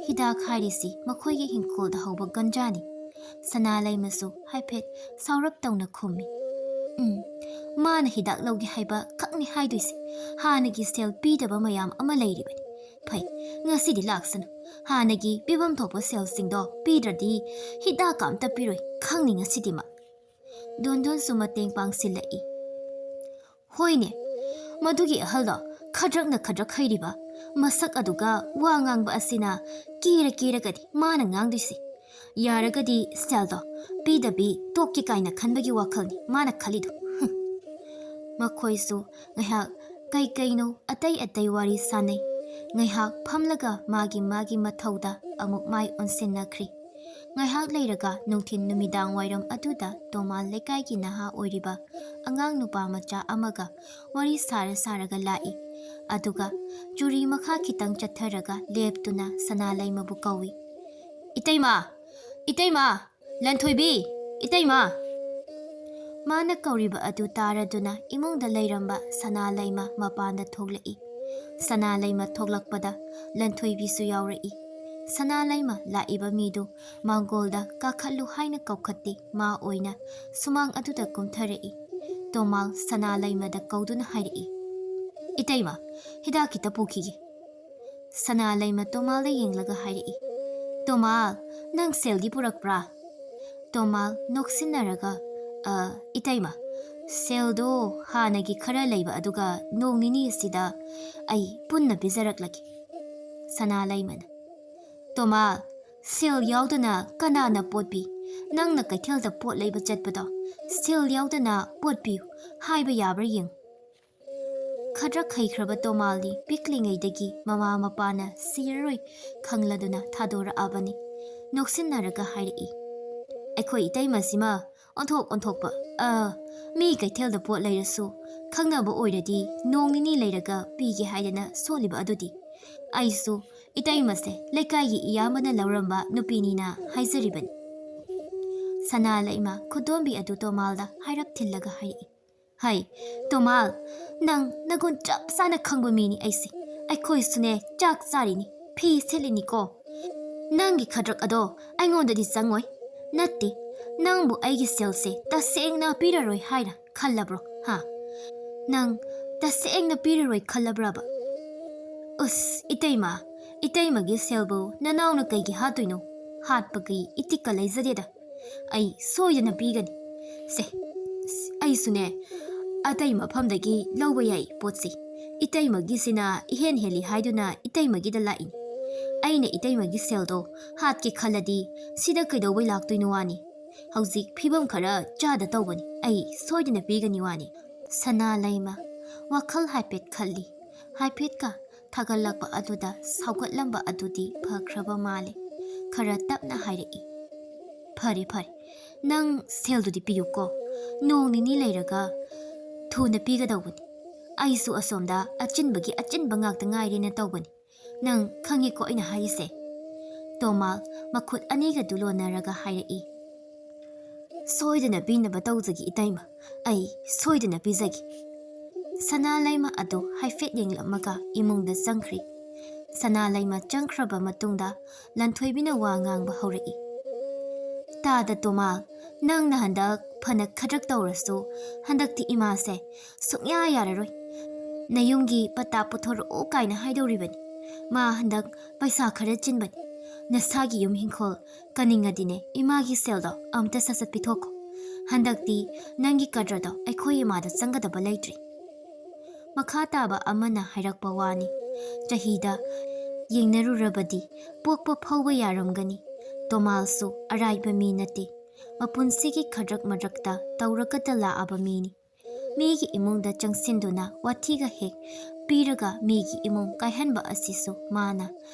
"ꯍꯤꯗꯥꯛ ꯍꯥꯏꯔꯤꯁꯤ ꯃꯈꯣꯏꯒꯤ ꯍꯤꯡꯈꯣꯜꯗ ꯍꯧꯕ ꯒꯟꯖꯥꯅꯤ꯫" ꯁꯅꯥꯂꯩꯃꯁꯨ ꯍꯥꯏꯐꯦꯠ ꯁꯥꯎꯔꯞ ꯇꯧꯅ ꯈꯨꯝꯃꯤ꯫ "ꯎꯝ, ꯃꯥꯅ ꯍꯤꯗꯥꯛ ꯂꯧꯒꯦ ꯍꯥꯏꯕ ꯈꯛꯅꯤ ꯍꯥꯏꯗꯣꯏꯁꯦ꯫ ꯍꯥꯟꯅꯒꯤ ꯁꯦꯜ ꯄꯤꯗꯕ ꯃꯌꯥꯝ ꯑꯃ ꯂꯩꯔꯤꯕꯅꯤ꯫ ꯐꯩ, ꯉꯁꯤꯗꯤ ꯂꯥꯛꯁꯅꯨ꯫ ꯍꯥꯟꯅꯒꯤ ꯄꯤꯐꯝ ꯊꯣꯛꯄ ꯁꯦꯜꯁꯤꯡꯗꯣ ꯄꯤꯗ꯭ꯔꯗꯤ ꯍꯤꯗꯥꯛꯀ ꯑꯝꯇ ꯄꯤꯔꯣꯏ, ꯈꯪꯅꯤ ꯉꯁꯤꯗꯤꯃꯛ꯫" ꯗꯣꯟꯗꯣꯟꯁꯨ ꯃꯇꯦꯡ ꯄꯥꯡꯁꯤꯜꯂꯛꯏ꯫ "ꯍꯣꯏꯅꯦ, ꯃꯗꯨꯒꯤ ꯑꯍꯜꯗꯣ ꯈꯗ꯭ꯔꯛꯅ ꯈꯗ꯭ꯔꯛ ꯍꯩꯔꯤꯕ, ꯃꯁꯛ ꯑꯗꯨꯒ ꯋꯥ ꯉꯥꯡꯕ ꯑꯁꯤꯅ ꯀꯦꯔ ꯀꯦꯔꯒꯗꯤ ꯃꯥꯅ ꯉꯥꯡꯗꯣꯏꯁꯦ꯫ ꯌꯥꯔꯒꯗꯤ ꯁꯦꯜꯗꯣ ꯄꯤꯗꯕꯤ ꯇꯣꯛꯀꯦ ꯀꯥꯏꯅ ꯈꯟꯕꯒꯤ ꯋꯥꯈꯜꯅꯤ ꯃꯥꯅ ꯈꯜꯂꯤꯗꯣ꯫" ꯍꯨꯝ꯫ ꯃꯈꯣꯏꯁꯨ ꯉꯥꯏꯍꯥꯛ ꯀꯩ ꯀꯩꯅꯣ ꯑꯇꯩ ꯑꯇꯩ ꯋꯥꯔꯤ ꯁꯥꯅꯩ꯫ ꯉꯥꯏꯍꯥꯛ ꯐꯝꯂꯒ ꯃꯥꯒꯤ ꯃꯥꯒꯤ ꯃꯊꯧꯗ ꯑꯃꯨꯛ ꯃꯥꯏ ꯑꯣꯟꯁꯤꯟꯅꯈ꯭ꯔꯤ꯫ ꯉꯥꯏꯍꯥꯛ ꯂꯩꯔꯒ ꯅꯨꯡꯊꯤꯜ ꯅꯨꯃꯤꯗꯥꯡ ꯋꯥꯏꯔꯝ ꯑꯗꯨꯗ ꯇꯣꯃꯥꯜ ꯂꯩꯀꯥꯏꯒꯤ ꯅꯍꯥ ꯑꯣꯏꯔꯤꯕ ꯑꯉꯥꯡ ꯅꯨꯄꯥ ꯃꯆꯥ ꯑꯃꯒ ꯋꯥꯔꯤ ꯁꯥꯔ ꯁꯥꯔꯒ ꯂꯥꯛꯏ꯫ ꯑꯗꯨꯒ ꯆꯨꯔꯤ ꯃꯈꯥ ꯈꯤꯇꯪ ꯆꯠꯊꯔꯒ ꯂꯦꯞꯇꯨꯅ ꯁꯅꯥꯂꯩꯃꯕꯨ ꯀꯧꯏ꯫ "ꯏꯇꯩꯃ! ꯏꯇꯩꯃ! ꯂꯟꯊꯣꯏꯕꯤ! ꯏꯇꯩꯃ!" ꯃꯥꯅ ꯀꯧꯔꯤꯕ ꯑꯗꯨ ꯇꯥꯔꯗꯨꯅ ꯏꯃꯨꯡꯗ ꯂꯩꯔꯝꯕ ꯁꯅꯥꯂꯩꯃ ꯃꯄꯥꯟꯗ ꯊꯣꯛꯂꯛꯏ꯫ ꯁꯅꯥꯂꯩꯃ ꯊꯣꯛꯂꯛꯄꯗ ꯂꯟꯊꯣꯏꯕꯤꯁꯨ ꯌꯥꯎꯔꯛꯏ꯫ ꯁꯅꯥꯂꯩꯃ ꯂꯥꯛꯏꯕ ꯃꯤꯗꯨ ꯃꯥꯡꯒꯣꯜꯗ ꯀꯥꯈꯠꯂꯨ ꯍꯥꯏꯅ ꯀꯧꯈꯠꯇꯦ, ꯃꯥ ꯑꯣꯏꯅ ꯁꯨꯃꯥꯡ ꯑꯗꯨꯗ ꯀꯨꯝꯊꯔꯛꯏ꯫ ꯇꯣꯃꯥꯜ ꯁꯅꯥꯂꯩꯃꯗ ꯀꯧꯗꯨꯅ ꯍꯥꯏꯔꯛꯏ, "ꯏꯇꯩꯃ, ꯍꯤꯗꯥꯛ ꯈꯤꯇ ꯄꯨꯈꯤꯒꯦ꯫" ꯁꯅꯥꯂꯩꯃ ꯇꯣꯃꯥꯜꯗ ꯌꯦꯡꯂꯒ ꯍꯥꯏꯔꯛꯏ, "ꯇꯣꯃꯥꯜ, ꯅꯪ ꯁꯦꯜꯗꯤ ꯄꯨꯔꯛꯄ꯭ꯔꯥ?" ꯇꯣꯃꯥꯜ ꯅꯣꯛꯁꯤꯟꯅꯔꯒ, "ꯑ, ꯏꯇꯩꯃ, ꯁꯦꯜꯗꯣ ꯍꯥꯟꯅꯒꯤ ꯈꯔ ꯂꯩꯕ ꯑꯗꯨꯒ ꯅꯣꯡ ꯅꯤꯅꯤ ꯑꯁꯤꯗ ꯑꯩ ꯄꯨꯟꯅ ꯄꯤꯖꯔꯛꯂꯒꯦ꯫" ꯁꯅꯥꯂꯩꯃꯅ, "ꯇꯣꯃꯥꯜ, ꯁꯦꯜ ꯌꯥꯎꯗꯅ ꯀꯅꯥꯅ ꯄꯣꯠ ꯄꯤ? ꯅꯪꯅ ꯀꯩꯊꯦꯜꯗ ꯄꯣꯠ ꯂꯩꯕ ꯆꯠꯄꯗꯣ ꯁꯦꯜ ꯌꯥꯎꯗꯅ ꯄꯣꯠ ꯄꯤꯌꯨ ꯍꯥꯏꯕ ꯌꯥꯕ꯭ꯔꯥ ꯌꯦꯡꯉꯨ꯫ ꯈꯗ꯭ꯔꯛ ꯍꯩꯈ꯭ꯔꯕ ꯇꯣꯃꯥꯜꯗꯤ ꯄꯤꯛꯂꯤꯉꯩꯗꯒꯤ ꯃꯃꯥ ꯃꯄꯥꯅ ꯁꯤꯔꯔꯣꯏ ꯈꯪꯂꯗꯨꯅ ꯊꯥꯗꯣꯔꯛꯑꯕꯅꯤ꯫ ꯅꯣꯛꯁꯤꯟꯅꯔꯒ ꯍꯥꯏꯔꯛꯏ, "ꯑꯩꯈꯣꯏ ꯏꯇꯩꯃꯁꯤꯃ ꯑꯣꯟꯊꯣꯛ ꯑꯣꯟꯊꯣꯛꯄ꯫ ꯑ, ꯃꯤ ꯀꯩꯊꯦꯜꯗ ꯄꯣꯠ ꯂꯩꯔꯁꯨ ꯈꯪꯅꯕ ꯑꯣꯏꯔꯗꯤ ꯅꯣꯡ ꯅꯤꯅꯤ ꯂꯩꯔꯒ ꯄꯤꯒꯦ ꯍꯥꯏꯗꯅ ꯁꯣꯜꯂꯤꯕ ꯑꯗꯨꯗꯤ꯫ ꯑꯩꯁꯨ ꯏꯇꯩꯃꯁꯦ ꯂꯩꯀꯥꯏꯒꯤ ꯏꯌꯥꯝꯕꯅ ꯂꯧꯔꯝꯕ ꯅꯨꯄꯤꯅꯤꯅ ꯍꯥꯏꯖꯔꯤꯕꯅꯤ꯫" ꯁꯅꯥ ꯂꯩꯃ ꯈꯨꯗꯣꯝꯕꯤ ꯑꯗꯨ ꯇꯣꯃꯥꯜꯗ ꯍꯥꯏꯔꯞ ꯊꯤꯜꯂꯒ ꯍꯥꯏꯔꯛꯏ, "ꯍꯩ, ꯇꯣꯃꯥꯜ, ꯅꯪ ꯅꯒꯨꯟ ꯆꯞ ꯆꯥꯅ ꯈꯪꯕ ꯃꯤꯅꯤ ꯑꯩꯁꯦ꯫ ꯑꯩꯈꯣꯏꯁꯨꯅꯦ ꯆꯥꯛ ꯆꯥꯔꯤꯅꯤ, ꯐꯤ ꯁꯦꯠꯂꯤꯅꯤꯀꯣ꯫ ꯅꯪꯒꯤ ꯈꯗ꯭ꯔꯛ ꯑꯗꯣ ꯑꯩꯉꯣꯟꯗꯗꯤ ꯆꯪꯉꯣꯏ꯫ ꯅꯠꯇꯦ, ꯅꯪꯕꯨ ꯑꯩꯒꯤ ꯁꯦꯜꯁꯦ ꯇꯁꯦꯡꯅ ꯄꯤꯔꯔꯣꯏ ꯍꯥꯏꯅ ꯈꯜꯂꯕ꯭ꯔꯣ, ꯍꯥ? ꯅꯪ ꯇꯁꯦꯡꯅ ꯄꯤꯔꯔꯣꯏ ꯈꯜꯂꯕ꯭ꯔꯕ?" "ꯎꯁ, ꯏꯇꯩꯃ, ꯏꯇꯩꯃꯒꯤ ꯁꯦꯜꯕꯨ ꯅꯅꯥꯎꯅ ꯀꯩꯒꯤ ꯍꯥꯠꯇꯣꯏꯅꯣ? ꯍꯥꯠꯄꯒꯤ ꯏꯇꯤꯛꯀ ꯂꯩꯖꯗꯦꯗ꯫ ꯑꯩ ꯁꯣꯏꯗꯅ ꯄꯤꯒꯅꯤ꯫ ꯁꯦ, ꯑꯩꯁꯨꯅꯦ ꯑꯇꯩ ꯃꯐꯝꯗꯒꯤ ꯂꯧꯕ ꯌꯥꯏ ꯄꯣꯠꯁꯤ꯫ ꯏꯇꯩꯃꯒꯤꯁꯤꯅ ꯏꯍꯦꯟ ꯍꯦꯜꯂꯤ ꯍꯥꯏꯗꯨꯅ ꯏꯇꯩꯃꯒꯤꯗ ꯂꯥꯛꯏꯅꯤ꯫ ꯑꯩꯅ ꯏꯇꯩꯃꯒꯤ ꯁꯦꯜꯗꯣ ꯍꯥꯠꯀꯦ ꯈꯜꯂꯗꯤ ꯁꯤꯗ ꯀꯩꯗꯧꯕꯩ ꯂꯥꯛꯇꯣꯏꯅꯣ ꯋꯥꯅꯤ? ꯍꯧꯖꯤꯛ ꯐꯤꯕꯝ ꯈꯔ ꯆꯥꯗ ꯇꯧꯕꯅꯤ, ꯑꯩ ꯁꯣꯏꯗꯅ ꯄꯤꯒꯅꯤ ꯋꯥꯅꯤ꯫" ꯁꯅꯥ ꯂꯩꯃ ꯋꯥꯈꯜ ꯍꯥꯏꯐꯦꯠ ꯈꯜꯂꯤ꯫ ꯍꯥꯏꯐꯦꯠꯀ ꯊꯥꯒꯠꯂꯛꯄ ꯑꯗꯨꯗ ꯁꯥꯎꯒꯠꯂꯝꯕ ꯑꯗꯨꯗꯤ ꯐꯈ꯭ꯔꯕ ꯃꯥꯜꯂꯦ꯫ ꯈꯔ ꯇꯞꯅ ꯍꯥꯏꯔꯛꯏ, "ꯐꯔꯦ, ꯐꯔꯦ, ꯅꯪ ꯁꯦꯜꯗꯨꯗꯤ ꯄꯤꯌꯨꯀꯣ꯫ ꯅꯣꯡ ꯅꯤꯅꯤ ꯂꯩꯔꯒ ꯊꯨꯅ ꯄꯤꯒꯗꯧꯕꯅꯤ꯫ ꯑꯩꯁꯨ ꯑꯁꯣꯝꯗ ꯑꯆꯤꯟꯕꯒꯤ ꯑꯆꯤꯟꯕ ꯉꯥꯛꯇ ꯉꯥꯏꯔꯦꯅ ꯇꯧꯕꯅꯤ꯫ ꯅꯪ ꯈꯪꯉꯤꯀꯣ ꯑꯩꯅ ꯍꯥꯏꯔꯤꯁꯦ꯫" ꯇꯣꯃꯥꯜ ꯃꯈꯨꯠ ꯑꯅꯤꯒꯗꯨ ꯂꯣꯟꯅꯔꯒ ꯍꯥꯏꯔꯛꯏ, "ꯁꯣꯏꯗꯅ ꯄꯤꯅꯕ ꯇꯧꯖꯒꯦ ꯏꯇꯩꯃ, ꯑꯩ ꯁꯣꯏꯗꯅ ꯄꯤꯖꯒꯦ꯫" ꯁꯅꯥ ꯂꯩꯃ ꯑꯗꯨ ꯍꯥꯏꯐꯦꯠ ꯌꯦꯡꯂꯝꯃꯒ ꯏꯃꯨꯡꯗ ꯆꯪꯈ꯭ꯔꯤ꯫ ꯁꯅꯥ ꯂꯩꯃ ꯆꯪꯈ꯭ꯔꯕ ꯃꯇꯨꯡꯗ ꯂꯟꯊꯣꯏꯕꯤꯅ ꯋꯥ ꯉꯥꯡꯕ ꯍꯧꯔꯛꯏ, "ꯇꯥꯗ ꯇꯣꯃꯥꯜ, ꯅꯪꯅ ꯍꯟꯗꯛ ꯐꯅ ꯈꯗ꯭ꯔꯛ ꯇꯧꯔꯁꯨ ꯍꯟꯗꯛꯇꯤ ꯏꯃꯥꯁꯦ ꯁꯨꯡꯌꯥ ꯌꯥꯔꯔꯣꯏ꯫ ꯅꯌꯨꯝꯒꯤ ꯄꯇꯥ ꯄꯨꯊꯣꯔꯛꯑꯣ ꯀꯥꯏꯅ ꯍꯥꯏꯗꯧꯔꯤꯕꯅꯤ꯫ ꯃꯥ ꯍꯟꯗꯛ ꯄꯩꯁꯥ ꯈꯔ ꯆꯤꯟꯕꯅꯤ꯫ ꯅꯁꯥꯒꯤ ꯌꯨꯝ ꯍꯤꯡꯈꯣꯜ ꯀꯟꯅꯤꯡꯉꯗꯤꯅꯦ ꯏꯃꯥꯒꯤ ꯁꯦꯜꯗꯣ ꯑꯝꯇ ꯁꯠ ꯁꯠ ꯄꯤꯊꯣꯛꯈꯣ꯫ ꯍꯟꯗꯛꯇꯤ ꯅꯪꯒꯤ ꯀꯗ꯭ꯔꯗꯣ ꯑꯩꯈꯣꯏ ꯏꯃꯥꯗ ꯆꯪꯒꯗꯕ ꯂꯩꯇ꯭ꯔꯦ꯫" ꯃꯈꯥ ꯇꯥꯕ ꯑꯃꯅ ꯍꯥꯏꯔꯛꯄ ꯋꯥꯅꯤ꯫ ꯆꯍꯤꯗ ꯌꯦꯡꯅꯔꯨꯔꯕꯗꯤ ꯄꯣꯛꯄ ꯐꯧꯕ ꯌꯥꯔꯝꯒꯅꯤ꯫ ꯇꯣꯃꯥꯜꯁꯨ ꯑꯔꯥꯏꯕ ꯃꯤ ꯅꯠꯇꯦ꯫ ꯃꯄꯨꯟꯁꯤꯒꯤ ꯈꯗ꯭ꯔꯛ ꯃꯗ꯭ꯔꯛꯇ ꯇꯧꯔꯒꯇ ꯂꯥꯛꯑꯕ ꯃꯤꯅꯤ꯫ ꯃꯤꯒꯤ ꯏꯃꯨꯡꯗ ꯆꯪꯁꯤꯟꯗꯨꯅ ꯋꯥꯊꯤꯒ ꯍꯦꯛ ꯄꯤꯔꯒ ꯃꯤꯒꯤ ꯏꯃꯨꯡ ꯀꯥꯏꯍꯟꯕ ꯑꯁꯤꯁꯨ ꯃꯥꯅ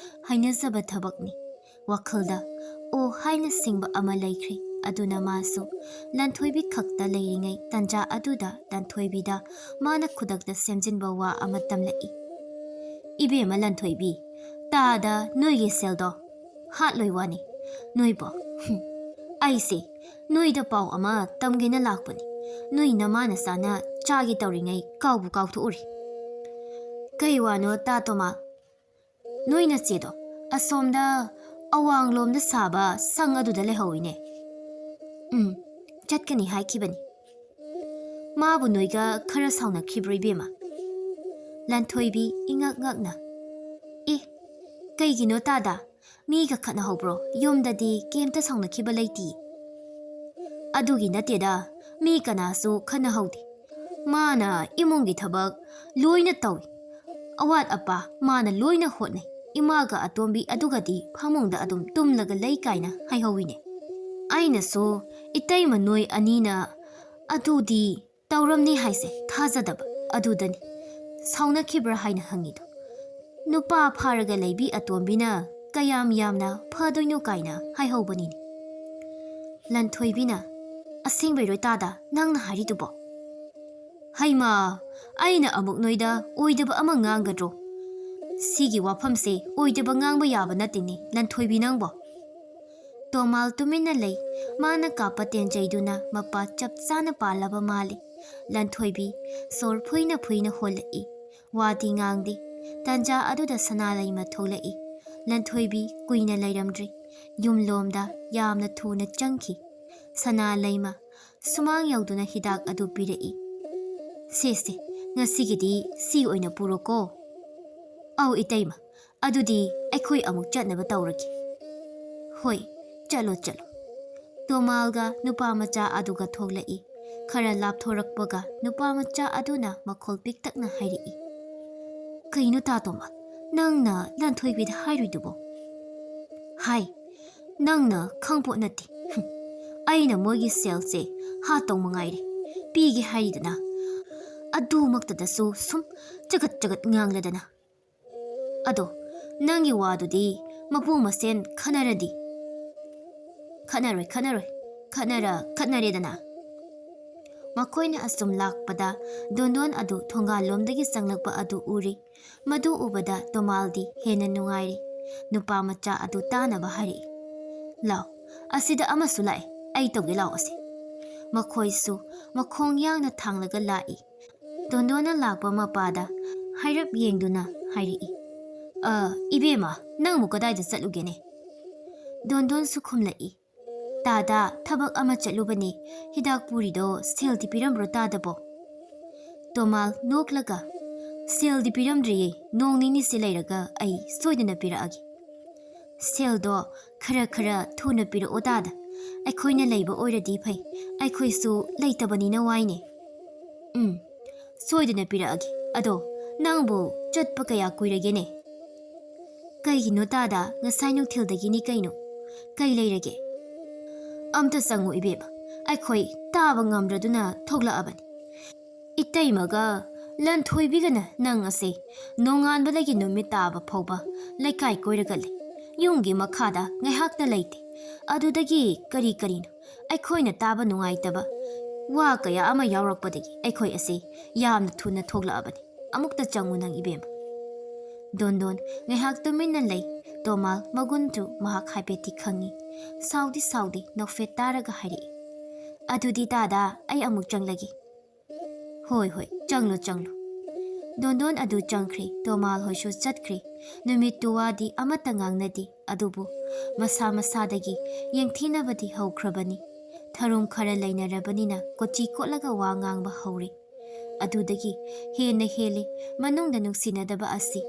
ꯍꯩꯅꯖꯕ ꯊꯕꯛꯅꯤ꯫ ꯋꯥꯈꯜꯗ "ꯑꯣ" ꯍꯥꯏꯅ ꯁꯤꯡꯕ ꯑꯃ ꯂꯩꯈ꯭ꯔꯦ꯫ ꯑꯗꯨꯅ ꯃꯥꯁꯨ ꯂꯟꯊꯣꯏꯕꯤ ꯈꯛꯇ ꯂꯩꯔꯤꯉꯩ ꯇꯟꯖꯥ ꯑꯗꯨꯗ ꯂꯟꯊꯣꯏꯕꯤꯗ ꯃꯥꯅ ꯈꯨꯗꯛꯇ ꯁꯦꯝꯖꯤꯟꯕ ꯋꯥ ꯑꯃ ꯇꯝꯂꯛꯏ꯫ "ꯏꯕꯦꯝꯃ ꯂꯟꯊꯣꯏꯕꯤ, ꯇꯥꯗ ꯅꯣꯏꯒꯤ ꯁꯦꯜꯗꯣ ꯍꯥꯠꯂꯣꯏ ꯋꯥꯅꯤ꯫ ꯅꯣꯏꯕꯣ, ꯍꯨꯝ, ꯑꯩꯁꯦ ꯅꯣꯏꯗ ꯄꯥꯎ ꯑꯃ ꯇꯝꯒꯦꯅ ꯂꯥꯛꯄꯅꯤ꯫ ꯅꯣꯏ ꯅꯃꯥ ꯅꯆꯥꯅ ꯆꯥꯒꯦ ꯇꯧꯔꯤꯉꯩ ꯀꯥꯎꯕꯨ ꯀꯥꯎꯊꯣꯛꯎꯔꯦ꯫" "ꯀꯩ ꯋꯥꯅꯣ ꯇꯥ ꯇꯣꯃꯥ?" "ꯅꯣꯏ ꯅꯆꯦꯗꯣ ꯑꯁꯣꯝꯗ ꯑꯋꯥꯡꯂꯣꯝꯗ ꯁꯥꯕ ꯁꯪ ꯑꯗꯨꯗ ꯂꯩꯍꯧꯋꯤꯅꯦ꯫" "ꯎꯝ, ꯆꯠꯀꯅꯤ ꯍꯥꯏꯈꯤꯕꯅꯤ꯫" "ꯃꯥꯕꯨ ꯅꯣꯏꯒ ꯈꯔ ꯁꯥꯎꯅꯈꯤꯕ꯭ꯔꯣ ꯏꯕꯦꯝꯃ?" ꯂꯟꯊꯣꯏꯕꯤ ꯏꯉꯛ ꯉꯛꯅ, "ꯑꯦ, ꯀꯩꯒꯤꯅꯣ ꯇꯥꯗ? ꯃꯤꯒ ꯈꯠꯅꯍꯧꯕ꯭ꯔꯣ? ꯌꯨꯝꯗꯗꯤ ꯀꯩꯝꯇ ꯁꯥꯎꯅꯈꯤꯕ ꯂꯩꯇꯦ꯫" "ꯑꯗꯨꯒꯤ ꯅꯠꯇꯦꯗ, ꯃꯤ ꯀꯅꯥꯁꯨ ꯈꯠꯅꯍꯧꯗꯦ꯫ ꯃꯥꯅ ꯏꯃꯨꯡꯒꯤ ꯊꯕꯛ ꯂꯣꯏꯅ ꯇꯧꯏ꯫ ꯑꯋꯥꯠ ꯑꯄꯥ ꯃꯥꯅ ꯂꯣꯏꯅ ꯍꯣꯠꯅꯩ꯫ ꯏꯃꯥꯒ ꯑꯇꯣꯝꯕꯤ ꯑꯗꯨꯒꯗꯤ ꯐꯃꯨꯡꯗ ꯑꯗꯨꯝ ꯇꯨꯝꯂꯒ ꯂꯩ ꯀꯥꯏꯅ ꯍꯥꯏꯍꯧꯋꯤꯅꯦ꯫ ꯑꯩꯅꯁꯨ ꯏꯇꯩꯃ ꯅꯣꯏ ꯑꯅꯤꯅ ꯑꯗꯨꯗꯤ ꯇꯧꯔꯝꯅꯤ ꯍꯥꯏꯁꯦ ꯊꯥꯖꯗꯕ ꯑꯗꯨꯗꯅꯤ ꯁꯥꯎꯅꯈꯤꯕ꯭ꯔꯥ ꯍꯥꯏꯅ ꯍꯪꯉꯤꯗꯣ꯫ ꯅꯨꯄꯥ ꯐꯥꯔꯒ ꯂꯩꯕꯤ ꯑꯇꯣꯝꯕꯤꯅ ꯀꯌꯥꯝ ꯌꯥꯝꯅ ꯐꯗꯣꯏꯅꯣ ꯀꯥꯏꯅ ꯍꯥꯏꯍꯧꯕꯅꯤꯅꯦ꯫" ꯂꯟꯊꯣꯏꯕꯤꯅ, "ꯑꯁꯦꯡꯕꯩꯔꯣ ꯇꯥꯗ ꯅꯪꯅ ꯍꯥꯏꯔꯤꯗꯨꯕꯣ?" "ꯍꯩꯃꯥ, ꯑꯩꯅ ꯑꯃꯨꯛ ꯅꯣꯏꯗ ꯑꯣꯏꯗꯕ ꯑꯃ ꯉꯥꯡꯒꯗ꯭ꯔꯣ? ꯁꯤꯒꯤ ꯋꯥꯐꯝꯁꯦ ꯑꯣꯏꯗꯕ ꯉꯥꯡꯕ ꯌꯥꯕ ꯅꯠꯇꯦꯅꯦ ꯂꯟꯊꯣꯏꯕꯤ ꯅꯪꯕꯣ꯫" ꯇꯣꯃꯥꯜ ꯇꯨꯃꯤꯟꯅ ꯂꯩ꯫ ꯃꯥꯅ ꯀꯥꯞꯄ ꯇꯦꯟꯖꯩꯗꯨꯅ ꯃꯄꯥ ꯆꯞ ꯆꯥꯅ ꯄꯥꯜꯂꯕ ꯃꯥꯜꯂꯤ꯫ ꯂꯟꯊꯣꯏꯕꯤ ꯁꯣꯔ ꯐꯨꯏꯅ ꯐꯨꯏꯅ ꯍꯣꯜꯂꯛꯏ꯫ ꯋꯥꯗꯤ ꯉꯥꯡꯗꯦ꯫ ꯇꯟꯖꯥ ꯑꯗꯨꯗ ꯁꯅꯥꯂꯩꯃ ꯊꯣꯛꯂꯛꯏ꯫ ꯂꯟꯊꯣꯏꯕꯤ ꯀꯨꯏꯅ ꯂꯩꯔꯝꯗ꯭ꯔꯤ꯫ ꯌꯨꯝꯂꯣꯝꯗ ꯌꯥꯝꯅ ꯊꯨꯅ ꯆꯪꯈꯤ꯫ ꯁꯅꯥꯂꯩꯃ ꯁꯨꯃꯥꯡ ꯌꯧꯗꯨꯅ ꯍꯤꯗꯥꯛ ꯑꯗꯨ ꯄꯤꯔꯛꯏ꯫ "ꯁꯦ, ꯁꯦ, ꯉꯁꯤꯒꯤꯗꯤ ꯁꯤ ꯑꯣꯏꯅ ꯄꯨꯔꯣꯀꯣ꯫" "ꯑꯧ, ꯏꯇꯩꯃ, ꯑꯗꯨꯗꯤ ꯑꯩꯈꯣꯏ ꯑꯃꯨꯛ ꯆꯠꯅꯕ ꯇꯧꯔꯒꯦ꯫" "ꯍꯣꯏ, ꯆꯠꯂꯣ, ꯆꯠꯂꯣ꯫" ꯇꯣꯃꯥꯜꯒ ꯅꯨꯄꯥ ꯃꯆꯥ ꯑꯗꯨꯒ ꯊꯣꯛꯂꯛꯏ꯫ ꯈꯔ ꯂꯥꯞꯊꯣꯔꯛꯄꯒ ꯅꯨꯄꯥ ꯃꯆꯥ ꯑꯗꯨꯅ ꯃꯈꯣꯜ ꯄꯤꯛꯇꯛꯅ ꯍꯥꯏꯔꯛꯏ, "ꯀꯩꯅꯣ ꯇꯥ ꯇꯣꯃꯥꯜ, ꯅꯪꯅ ꯂꯟꯊꯣꯏꯕꯤꯗ ꯍꯥꯏꯔꯨꯏꯗꯨꯕꯣ?" "ꯍꯥꯏ, ꯅꯪꯅ ꯈꯪꯄꯣꯠ ꯅꯠꯇꯦ꯫ ꯍꯨꯝ, ꯑꯩꯅ ꯃꯣꯏꯒꯤ ꯁꯦꯜꯁꯦ ꯍꯥꯠꯇꯧ ꯃꯉꯥꯏꯔꯦ꯫ ꯄꯤꯒꯦ ꯍꯥꯏꯔꯤꯗꯅ꯫ ꯑꯗꯨꯃꯛꯇꯗꯁꯨ ꯁꯨꯝ ꯆꯒꯠ ꯆꯒꯠ ꯉꯥꯡꯂꯗꯅ꯫ ꯑꯗꯣ, ꯅꯪꯒꯤ ꯋꯥꯗꯨꯗꯤ ꯃꯄꯨ ꯃꯁꯦꯟ ꯈꯟꯅꯔꯗꯤ? ꯈꯠꯅꯔꯣꯏ, ꯈꯠꯅꯔꯣꯏ꯫ ꯈꯠꯅꯔ ꯈꯠꯅꯔꯦꯗꯅ꯫ ꯃꯈꯣꯏꯅ ꯑꯁꯨꯝ ꯂꯥꯛꯄꯗ ꯗꯣꯟꯗꯣꯟ ꯑꯗꯨ ꯊꯣꯡꯒꯥꯜꯂꯣꯝꯗꯒꯤ ꯆꯪꯂꯛꯄ ꯑꯗꯨ ꯎꯔꯤ꯫ ꯃꯗꯨ ꯎꯕꯗ ꯇꯣꯃꯥꯜꯗꯤ ꯍꯦꯟꯅ ꯅꯨꯡꯉꯥꯏꯔꯤ꯫ ꯅꯨꯄꯥ ꯃꯆꯥ ꯑꯗꯨ ꯇꯥꯅꯕ ꯍꯥꯏꯔꯛꯏ, "ꯂꯥꯎ, ꯑꯁꯤꯗ ꯑꯃꯁꯨ ꯂꯥꯛꯑꯦ, ꯑꯩ ꯇꯧꯒꯦ ꯂꯥꯎ ꯑꯁꯦ꯫" ꯃꯈꯣꯏꯁꯨ ꯃꯈꯣꯡ ꯌꯥꯡꯅ ꯊꯥꯡꯂꯒ ꯂꯥꯛꯏ꯫ ꯗꯣꯟꯗꯣꯟꯅ ꯂꯥꯛꯄ ꯃꯄꯥꯗ ꯍꯥꯏꯔꯞ ꯌꯦꯡꯗꯨꯅ ꯍꯥꯏꯔꯛꯏ, "ꯑ, ꯏꯕꯦꯝꯃ, ꯅꯪꯕꯨ ꯀꯗꯥꯏꯗ ꯆꯠꯂꯨꯒꯦꯅꯦ?" ꯗꯣꯟꯗꯣꯟꯁꯨ ꯈꯨꯝꯂꯛꯏ, "ꯇꯥꯗ, ꯊꯕꯛ ꯑꯃ ꯆꯠꯂꯨꯕꯅꯦ꯫ ꯍꯤꯗꯥꯛ ꯄꯨꯔꯤꯗꯣ ꯁꯦꯜꯗꯤ ꯄꯤꯔꯝꯕ꯭ꯔꯣ ꯇꯥꯗꯕꯣ?" ꯇꯣꯃꯥꯜ ꯅꯣꯛꯂꯒ, "ꯁꯦꯜꯗꯤ ꯄꯤꯔꯝꯗ꯭ꯔꯤꯌꯦ, ꯅꯣꯡ ꯅꯤꯅꯤꯁꯤ ꯂꯩꯔꯒ ꯑꯩ ꯁꯣꯏꯗꯅ ꯄꯤꯔꯛꯑꯒꯦ꯫ ꯁꯦꯜꯗꯣ ꯈꯔ ꯈꯔ ꯊꯨꯅ ꯄꯤꯔꯛꯑꯣ ꯇꯥꯗ, ꯑꯩꯈꯣꯏꯅ ꯂꯩꯕ ꯑꯣꯏꯔꯗꯤ ꯐꯩ, ꯑꯩꯈꯣꯏꯁꯨ ꯂꯩꯇꯕꯅꯤꯅ ꯋꯥꯏꯅꯦ꯫" "ꯎꯝ, ꯁꯣꯏꯗꯅ ꯄꯤꯔꯛꯑꯒꯦ꯫ ꯑꯗꯣ ꯅꯪꯕꯨ ꯆꯠꯄ ꯀꯌꯥ ꯀꯨꯏꯔꯒꯦꯅꯦ?" "ꯀꯩꯒꯤꯅꯣ ꯇꯥꯗ, ꯉꯁꯥꯏ ꯅꯨꯡꯊꯤꯜꯗꯒꯤꯅꯤ ꯀꯩꯅꯣ꯫ ꯀꯩ ꯂꯩꯔꯒꯦ?" "ꯑꯝꯇ ꯆꯪꯉꯨ ꯏꯕꯦꯝꯃ, ꯑꯩꯈꯣꯏ ꯇꯥꯕ ꯉꯝꯗ꯭ꯔꯗꯨꯅ ꯊꯣꯛꯂꯛꯑꯕꯅꯤ꯫ ꯏꯇꯩꯃꯒ ꯂꯟꯊꯣꯏꯕꯤꯒꯅ ꯅꯪ ꯑꯁꯦ ꯅꯣꯡꯉꯥꯟꯕꯗꯒꯤ ꯅꯨꯃꯤꯠ ꯇꯥꯕ ꯐꯥꯎꯕ ꯂꯩꯀꯥꯏ ꯀꯣꯏꯔꯒ ꯂꯩ꯫ ꯌꯨꯝꯒꯤ ꯃꯈꯥꯗ ꯉꯥꯏꯍꯥꯛꯇ ꯂꯩꯇꯦ꯫ ꯑꯗꯨꯗꯒꯤ ꯀꯔꯤ ꯀꯔꯤꯅꯣ ꯑꯩꯈꯣꯏꯅ ꯇꯥꯕ ꯅꯨꯡꯉꯥꯏꯇꯕ ꯋꯥ ꯀꯌꯥ ꯑꯃ ꯌꯥꯎꯔꯛꯄꯗꯒꯤ ꯑꯩꯈꯣꯏ ꯑꯁꯤ ꯌꯥꯝꯅ ꯊꯨꯅ ꯊꯣꯛꯂꯛꯑꯕꯅꯤ꯫ ꯑꯃꯨꯛꯇ ꯆꯪꯉꯨ ꯅꯪ ꯏꯕꯦꯝꯃ꯫" ꯗꯣꯟꯗꯣꯟ ꯉꯥꯏꯍꯥꯛ ꯇꯨꯃꯤꯟꯅ ꯂꯩ꯫ ꯇꯣꯃꯥꯜ ꯃꯒꯨꯟꯗꯨ ꯃꯍꯥꯛ ꯍꯥꯏꯐꯦꯠꯇꯤ ꯈꯪꯏ꯫ ꯁꯥꯎꯗꯤ ꯁꯥꯎꯗꯦ, ꯅꯣꯛꯐꯦꯠ ꯇꯥꯔꯒ ꯍꯥꯏꯔꯛꯏ, "ꯑꯗꯨꯗꯤ ꯇꯥꯗ, ꯑꯩ ꯑꯃꯨꯛ ꯆꯪꯂꯒꯦ꯫" "ꯍꯣꯏ, ꯍꯣꯏ, ꯆꯪꯂꯣ, ꯆꯪꯂꯣ꯫" ꯗꯣꯟꯗꯣꯟ ꯑꯗꯨ ꯆꯪꯈ꯭ꯔꯦ, ꯇꯣꯃꯥꯜ ꯍꯣꯏꯁꯨ ꯆꯠꯈ꯭ꯔꯦ꯫ ꯅꯨꯃꯤꯠꯇꯨ ꯋꯥꯗꯤ ꯑꯃꯠꯇ ꯉꯥꯡꯅꯗꯦ, ꯑꯗꯨꯕꯨ ꯃꯁꯥ ꯃꯁꯥꯗꯒꯤ ꯌꯦꯡꯊꯤꯅꯕꯗꯤ ꯍꯧꯈ꯭ꯔꯕꯅꯤ꯫ ꯊꯔꯨꯝ ꯈꯔ ꯂꯩꯅꯔꯕꯅꯤꯅ ꯀꯣꯆꯤ ꯀꯣꯠꯂꯒ ꯋꯥ ꯉꯥꯡꯕ ꯍꯧꯔꯦ꯫ ꯑꯗꯨꯗꯒꯤ ꯍꯦꯟꯅ ꯍꯦꯜꯂꯦ ꯃꯅꯨꯡꯗ ꯅꯨꯡꯁꯤꯅꯗꯕ ꯑꯁꯤ꯫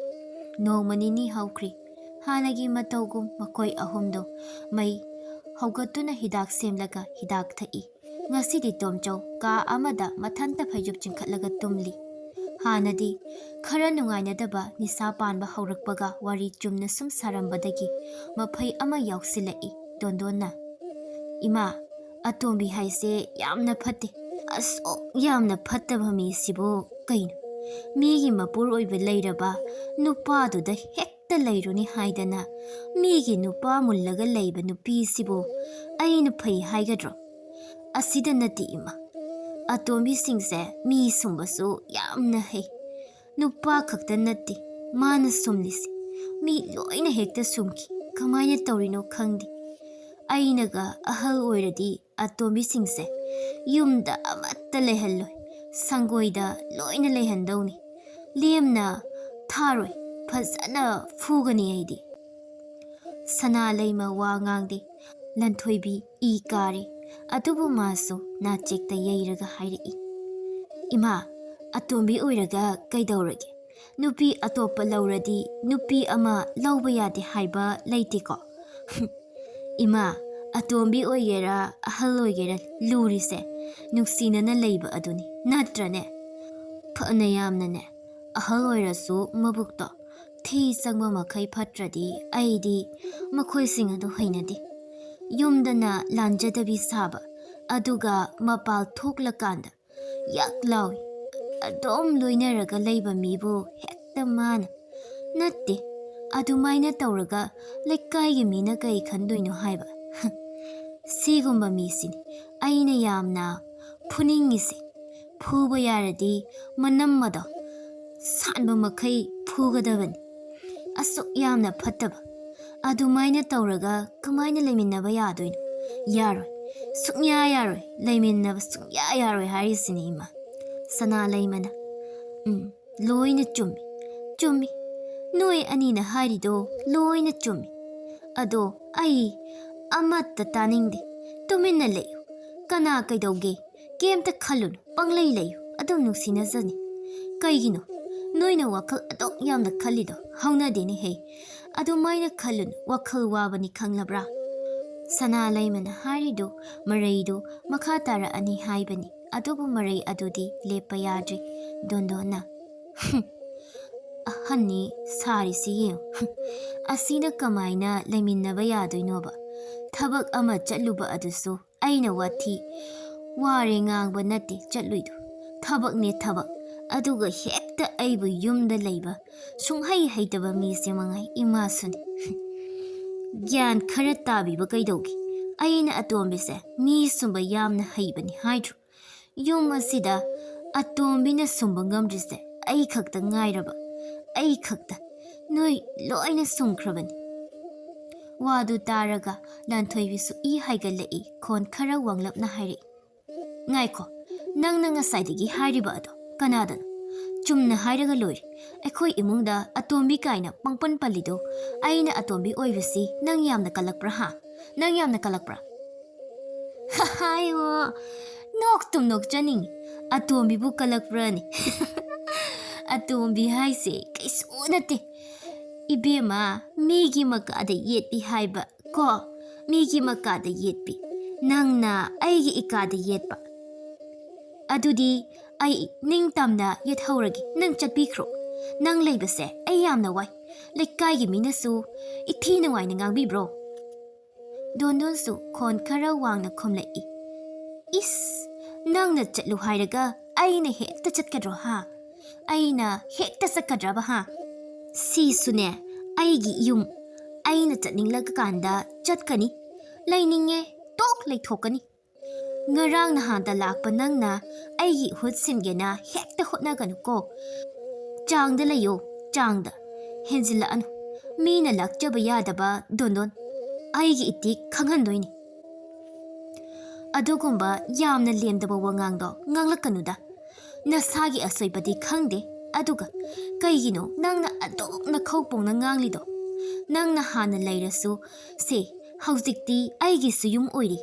ꯅꯣꯡꯃ ꯅꯤꯅꯤ ꯍꯧꯈ꯭ꯔꯦ꯫ ꯍꯥꯟꯅꯒꯤ ꯃꯇꯧꯒꯨꯝ ꯃꯈꯣꯏ ꯑꯍꯨꯝꯗꯣ ꯃꯩ ꯍꯧꯒꯠꯇꯨꯅ ꯍꯤꯗꯥꯛ ꯁꯦꯝꯂꯒ ꯍꯤꯗꯥꯛ ꯊꯛꯏ꯫ ꯉꯁꯤꯗꯤ ꯇꯣꯝꯆꯧ ꯀꯥ ꯑꯃꯗ ꯃꯊꯟꯇ ꯐꯩꯖꯨꯞ ꯆꯤꯡꯈꯠꯂꯒ ꯇꯨꯝꯂꯤ꯫ ꯍꯥꯟꯅꯗꯤ ꯈꯔ ꯅꯨꯡꯉꯥꯏꯅꯗꯕ ꯅꯤꯁꯥ ꯄꯥꯟꯕ ꯍꯧꯔꯛꯄꯒ ꯋꯥꯔꯤ ꯆꯨꯝꯅ ꯁꯨꯝ ꯁꯥꯔꯝꯕꯗꯒꯤ ꯃꯐꯩ ꯑꯃ ꯌꯥꯎꯁꯤꯜꯂꯛꯏ꯫ ꯗꯣꯟꯗꯣꯟꯅ꯫ "ꯏꯃꯥ, ꯑꯇꯣꯝꯕꯤ ꯍꯥꯏꯁꯦ ꯌꯥꯝꯅ ꯐꯠꯇꯦ꯫ ꯑꯁꯨꯛ ꯌꯥꯝꯅ ꯐꯠꯇꯕ ꯃꯤꯁꯤꯕꯨ ꯀꯩꯅꯣ? ꯃꯤꯒꯤ ꯃꯄꯨꯔꯣꯏꯕ ꯂꯩꯔꯕ ꯅꯨꯄꯥꯗꯨꯗ ꯍꯦꯛꯇ ꯂꯩꯔꯨꯅꯤ ꯍꯥꯏꯗꯅ ꯃꯤꯒꯤ ꯅꯨꯄꯥ ꯃꯨꯜꯂꯒ ꯂꯩꯕ ꯅꯨꯄꯤꯁꯤꯕꯨ ꯑꯩꯅ ꯐꯩ ꯍꯥꯏꯒꯗ꯭ꯔꯣ? ꯑꯁꯤꯗ ꯅꯠꯇꯦ ꯏꯃꯥ, ꯑꯇꯣꯝꯕꯤꯁꯤꯡꯁꯦ ꯃꯤ ꯁꯨꯝꯕꯁꯨ ꯌꯥꯝꯅ ꯍꯩ꯫ ꯅꯨꯄꯥ ꯈꯛꯇ ꯅꯠꯇꯦ ꯃꯥꯅ ꯁꯨꯝꯂꯤꯁꯦ, ꯃꯤ ꯂꯣꯏꯅ ꯍꯦꯛꯇ ꯁꯨꯝꯈꯤ꯫ ꯀꯃꯥꯏꯅ ꯇꯧꯔꯤꯅꯣ ꯈꯪꯗꯦ꯫ ꯑꯩꯅꯒ ꯑꯍꯜ ꯑꯣꯏꯔꯗꯤ ꯑꯇꯣꯝꯕꯤꯁꯤꯡꯁꯦ ꯌꯨꯝꯗ ꯑꯃꯠꯇ ꯂꯩꯍꯜꯂꯣꯏ, ꯁꯪꯒꯣꯏꯗ ꯂꯣꯏꯅ ꯂꯩꯍꯟꯗꯧꯅꯤ꯫ ꯂꯦꯝꯅ ꯊꯥꯔꯣꯏ, ꯐꯖꯅ ꯐꯨꯒꯅꯤ ꯑꯩꯗꯤ"꯫ ꯁꯅꯥ ꯂꯩꯃ ꯋꯥ ꯉꯥꯡꯗꯦ꯫ ꯂꯟꯊꯣꯏꯕꯤ ꯏ ꯀꯥꯔꯦ꯫ ꯑꯗꯨꯕꯨ ꯃꯥꯁꯨ ꯅꯥꯆꯦꯛꯇ ꯌꯩꯔꯒ ꯍꯥꯏꯔꯛꯏ, "ꯏꯃꯥ, ꯑꯇꯣꯝꯕꯤ ꯑꯣꯏꯔꯒ ꯀꯩꯗꯧꯔꯒꯦ? ꯅꯨꯄꯤ ꯑꯇꯣꯞꯄ ꯂꯧꯔꯗꯤ ꯅꯨꯄꯤ ꯑꯃ ꯂꯧꯕ ꯌꯥꯗꯦ ꯍꯥꯏꯕ ꯂꯩꯇꯦꯀꯣ?" "ꯏꯃꯥ, ꯑꯇꯣꯝꯕꯤ ꯑꯣꯏꯒꯦꯔꯥ ꯑꯍꯜ ꯑꯣꯏꯒꯦꯔꯥ, ꯂꯨꯔꯤꯁꯦ ꯅꯨꯡꯁꯤꯅꯅ ꯂꯩꯕ ꯑꯗꯨꯅꯤ, ꯅꯠꯇ꯭ꯔꯅꯦ? ꯐꯅ ꯌꯥꯝꯅꯅꯦ ꯑꯍꯜ ꯑꯣꯏꯔꯁꯨ ꯃꯕꯨꯛꯇꯣ ꯊꯤ ꯆꯪꯕ ꯃꯈꯩ ꯐꯠꯇ꯭ꯔꯗꯤ ꯑꯩꯗꯤ ꯃꯈꯣꯏꯁꯤꯡ ꯑꯗꯨ ꯍꯩꯅꯗꯦ꯫ ꯌꯨꯝꯗꯅ ꯂꯥꯟꯖꯗꯕꯤ ꯁꯥꯕ, ꯑꯗꯨꯒ ꯃꯄꯥꯜ ꯊꯣꯛꯂꯀꯥꯟꯗ ꯌꯛ ꯂꯥꯎꯏ꯫ ꯑꯗꯨꯝ ꯂꯣꯏꯅꯔꯒ ꯂꯩꯕ ꯃꯤꯕꯨ ꯍꯦꯛꯇ ꯃꯥꯅ, ꯅꯠꯇꯦ, ꯑꯗꯨꯃꯥꯏꯅ ꯇꯧꯔꯒ ꯂꯩꯀꯥꯏꯒꯤ ꯃꯤꯅ ꯀꯩ ꯈꯟꯗꯣꯏꯅꯣ ꯍꯥꯏꯕ꯫ ꯁꯤꯒꯨꯝꯕ ꯃꯤꯁꯤꯅꯤ ꯑꯩꯅ ꯌꯥꯝꯅ ꯐꯨꯅꯤꯡꯉꯤꯁꯦ꯫ ꯐꯨꯕ ꯌꯥꯔꯗꯤ ꯃꯅꯝ ꯑꯗꯣ ꯁꯥꯟꯕ ꯃꯈꯩ ꯐꯨꯒꯗꯕꯅꯤ꯫ ꯑꯁꯨꯛ ꯌꯥꯝꯅ ꯐꯠꯇꯕ꯫ ꯑꯗꯨꯃꯥꯏꯅ ꯇꯧꯔꯒ ꯀꯃꯥꯏꯅ ꯂꯩꯃꯤꯟꯅꯕ ꯌꯥꯗꯣꯏꯅꯣ? ꯌꯥꯔꯣꯏ꯫ ꯁꯨꯡꯌꯥ ꯌꯥꯔꯣꯏ꯫ ꯂꯩꯃꯤꯟꯅꯕ ꯁꯨꯡꯌꯥ ꯌꯥꯔꯣꯏ ꯍꯥꯏꯔꯤꯁꯤꯅꯤ ꯏꯃꯥ"꯫ ꯁꯅꯥ ꯂꯩꯃꯅ, "ꯎꯝ, ꯂꯣꯏꯅ ꯆꯨꯝꯃꯤ꯫ ꯆꯨꯝꯃꯤ꯫ ꯅꯣꯏ ꯑꯅꯤꯅ ꯍꯥꯏꯔꯤꯗꯣ ꯂꯣꯏꯅ ꯆꯨꯝꯃꯤ꯫ ꯑꯗꯣ ꯑꯩ ꯑꯃꯠꯇ ꯇꯥꯅꯤꯡꯗꯦ꯫ ꯇꯨꯃꯤꯟꯅ ꯂꯩꯌꯨ꯫ ꯀꯅꯥ ꯀꯩꯗꯧꯒꯦ? ꯀꯩꯝꯇ ꯈꯜꯂꯨꯅꯨ꯫ ꯄꯪꯂꯩ ꯂꯩꯌꯨ꯫ ꯑꯗꯨꯝ ꯅꯨꯡꯁꯤꯅꯖꯅꯤ꯫ ꯀꯩꯒꯤꯅꯣ ꯅꯣꯏꯅ ꯋꯥꯈꯜ ꯑꯗꯨꯛ ꯌꯥꯝꯅ ꯈꯜꯂꯤꯗꯣ? ꯍꯧꯅꯗꯦꯅꯦꯍꯦ꯫ ꯑꯗꯨꯃꯥꯏꯅ ꯈꯜꯂꯨꯅꯨ꯫ ꯋꯥꯈꯜ ꯋꯥꯕꯅꯤ, ꯈꯪꯂꯕ꯭ꯔꯥ?" ꯁꯅꯥ ꯂꯩꯃꯅ ꯍꯥꯏꯔꯤꯗꯨ ꯃꯔꯩꯗꯨ ꯃꯈꯥ ꯇꯥꯔꯛꯑꯅꯤ ꯍꯥꯏꯕꯅꯤ꯫ ꯑꯗꯨꯕꯨ ꯃꯔꯩ ꯑꯗꯨꯗꯤ ꯂꯦꯞꯄ ꯌꯥꯗ꯭ꯔꯤ꯫ ꯗꯣꯟꯗꯣꯟꯅ, "ꯍꯨꯝ, ꯑꯍꯟꯅꯤ ꯁꯥꯔꯤꯁꯤ ꯌꯦꯡꯉꯨ꯫ ꯍꯨꯝ, ꯑꯁꯤꯅ ꯀꯃꯥꯏꯅ ꯂꯩꯃꯤꯟꯅꯕ ꯌꯥꯗꯣꯏꯅꯣꯕ? ꯊꯕꯛ ꯑꯃ ꯆꯠꯂꯨꯕ ꯑꯗꯨꯁꯨ ꯑꯩꯅ ꯋꯥꯊꯤ ꯋꯥꯔꯦ ꯉꯥꯡꯕ ꯅꯠꯇꯦ ꯆꯠꯂꯨꯏꯗꯣ꯫ ꯊꯕꯛꯅꯦ ꯊꯕꯛ꯫ ꯑꯗꯨꯒ ꯍꯦꯛꯇ ꯑꯩꯕꯨ ꯌꯨꯝꯗ ꯂꯩꯕ ꯁꯨꯡꯍꯩ ꯍꯩꯇꯕ ꯃꯤꯁꯦ ꯃꯉꯥꯏ ꯏꯃꯥꯁꯨꯅꯤ꯫ ꯒ꯭ꯌꯥꯟ ꯈꯔ ꯇꯥꯕꯤꯕ ꯀꯩꯗꯧꯒꯦ? ꯑꯩꯅ ꯑꯇꯣꯝꯕꯤꯁꯦ ꯃꯤ ꯁꯨꯝꯕ ꯌꯥꯝꯅ ꯍꯩꯕꯅꯤ ꯍꯥꯏꯗ꯭ꯔꯣ? ꯌꯨꯝ ꯑꯁꯤꯗ ꯑꯇꯣꯝꯕꯤꯅ ꯁꯨꯝꯕ ꯉꯝꯗ꯭ꯔꯤꯁꯦ ꯑꯩ ꯈꯛꯇ ꯉꯥꯏꯔꯕ꯫ ꯑꯩ ꯈꯛꯇ꯫ ꯅꯣꯏ ꯂꯣꯏꯅ ꯁꯨꯝꯈ꯭ꯔꯕꯅꯤ꯫ ꯋꯥꯗꯨ ꯇꯥꯔꯒ ꯂꯥꯟꯊꯣꯏꯕꯤꯁꯨ ꯏ ꯍꯥꯏꯒꯠꯂꯛꯏ꯫ ꯈꯣꯟ ꯈꯔ ꯋꯥꯡꯂꯞꯅ ꯍꯥꯏꯔꯛꯏ, "ꯉꯥꯏꯈꯣ, ꯅꯪꯅ ꯉꯁꯥꯏꯗꯒꯤ ꯍꯥꯏꯔꯤꯕ ꯑꯗꯣ ꯀꯅꯥꯗꯅꯣ? ꯆꯨꯝꯅ ꯍꯥꯏꯔꯒ ꯂꯣꯏꯔꯦ꯫ ꯑꯩꯈꯣꯏ ꯏꯃꯨꯡꯗ ꯑꯇꯣꯝꯕꯤ ꯀꯥꯏꯅ ꯄꯪꯄꯟ ꯄꯜꯂꯤꯗꯣ ꯑꯩꯅ ꯑꯇꯣꯝꯕꯤ ꯑꯣꯏꯕꯁꯤ ꯅꯪ ꯌꯥꯝꯅ ꯀꯜꯂꯛꯄ꯭ꯔꯥ ꯍꯥ? ꯅꯪ ꯌꯥꯝꯅ ꯀꯜꯂꯛꯄ꯭ꯔꯥ?" ꯍꯥꯏꯌꯣ, ꯅꯣꯛꯇꯨꯝ ꯅꯣꯛꯆꯅꯤꯡꯉꯤ꯫ ꯑꯇꯣꯝꯕꯤꯕꯨ ꯀꯜꯂꯛꯄ꯭ꯔꯅꯦ? ꯑꯇꯣꯝꯕꯤ ꯍꯥꯏꯁꯦ ꯀꯩꯁꯨ ꯅꯠꯇꯦ ꯏꯕꯦꯝꯃ, ꯃꯤꯒꯤ ꯃꯀꯥꯗ ꯌꯦꯠꯄꯤ ꯍꯥꯏꯕ ꯀꯣ, ꯃꯤꯒꯤ ꯃꯀꯥꯗ ꯌꯦꯠꯄꯤ꯫ ꯅꯪꯅ ꯑꯩꯒꯤ ꯏꯀꯥꯗ ꯌꯦꯠꯄ꯫ ꯑꯗꯨꯗꯤ ꯑꯩ ꯅꯤꯡꯇꯝꯅ ꯌꯦꯠꯍꯧꯔꯒꯦ, ꯅꯪ ꯆꯠꯄꯤꯈ꯭ꯔꯣ꯫ ꯅꯪ ꯂꯩꯕꯁꯦ ꯑꯩ ꯌꯥꯝꯅ ꯋꯥꯏ꯫ ꯂꯩꯀꯥꯏꯒꯤ ꯃꯤꯅꯁꯨ ꯏꯊꯤ ꯅꯨꯡꯉꯥꯏꯅ ꯉꯥꯡꯕꯤꯕ꯭ꯔꯣ? ꯗꯣꯟꯗꯣꯟꯁꯨ ꯈꯣꯟ ꯈꯔ ꯋꯥꯡꯅ ꯈꯨꯝꯂꯛꯏ, "ꯏꯁ, ꯅꯪꯅ ꯆꯠꯂꯨ ꯍꯥꯏꯔꯒ ꯑꯩꯅ ꯍꯦꯛꯇ ꯆꯠꯀꯗ꯭ꯔꯣ ꯍꯥ? ꯑꯩꯅ ꯍꯦꯛꯇ ꯆꯠꯀꯗ꯭ꯔꯕ ꯍꯥ? ꯁꯤꯁꯨꯅꯦ ꯑꯩꯒꯤ ꯌꯨꯝ, ꯑꯩꯅ ꯆꯠꯅꯤꯡꯂꯀꯥꯟꯗ ꯆꯠꯀꯅꯤ, ꯂꯩꯅꯤꯡꯉꯦ ꯇꯣꯛ ꯂꯩꯊꯣꯛꯀꯅꯤ꯫ ꯉꯔꯥꯡ ꯅꯍꯥꯟꯗ ꯂꯥꯛꯄ ꯅꯪꯅ ꯑꯩꯒꯤ ꯏꯍꯨꯠ ꯁꯤꯟꯒꯦꯅ ꯍꯦꯛꯇ ꯍꯣꯠꯅꯒꯅꯨꯀꯣ꯫ ꯆꯥꯡꯗ ꯂꯩꯌꯣ, ꯆꯥꯡꯗ꯫ ꯍꯦꯟꯖꯤꯜꯂꯛꯑꯅꯨ꯫ ꯃꯤꯅ ꯂꯥꯛꯆꯕ ꯌꯥꯗꯕ ꯗꯣꯟꯗꯣꯟ꯫ ꯑꯩꯒꯤ ꯏꯇꯤꯛ ꯈꯪꯍꯟꯗꯣꯏꯅꯤ꯫ ꯑꯗꯨꯒꯨꯝꯕ ꯌꯥꯝꯅ ꯂꯦꯝꯗꯕ ꯋꯥꯉꯥꯡꯗꯣ ꯉꯥꯡꯂꯛꯀꯅꯨꯗ꯫ ꯅꯁꯥꯒꯤ ꯑꯁꯣꯏꯕꯗꯤ ꯈꯪꯗꯦ, ꯑꯗꯨꯒ ꯀꯩꯒꯤꯅꯣ ꯅꯪꯅ ꯑꯗꯨꯛ ꯅꯈꯧ ꯄꯣꯡꯅ ꯉꯥꯡꯂꯤꯗꯣ? ꯅꯪꯅ ꯍꯥꯟꯅ ꯂꯩꯔꯁꯨ ꯁꯦ, ꯍꯧꯖꯤꯛꯇꯤ ꯑꯩꯒꯤꯁꯨ ꯌꯨꯝ ꯑꯣꯏꯔꯤ꯫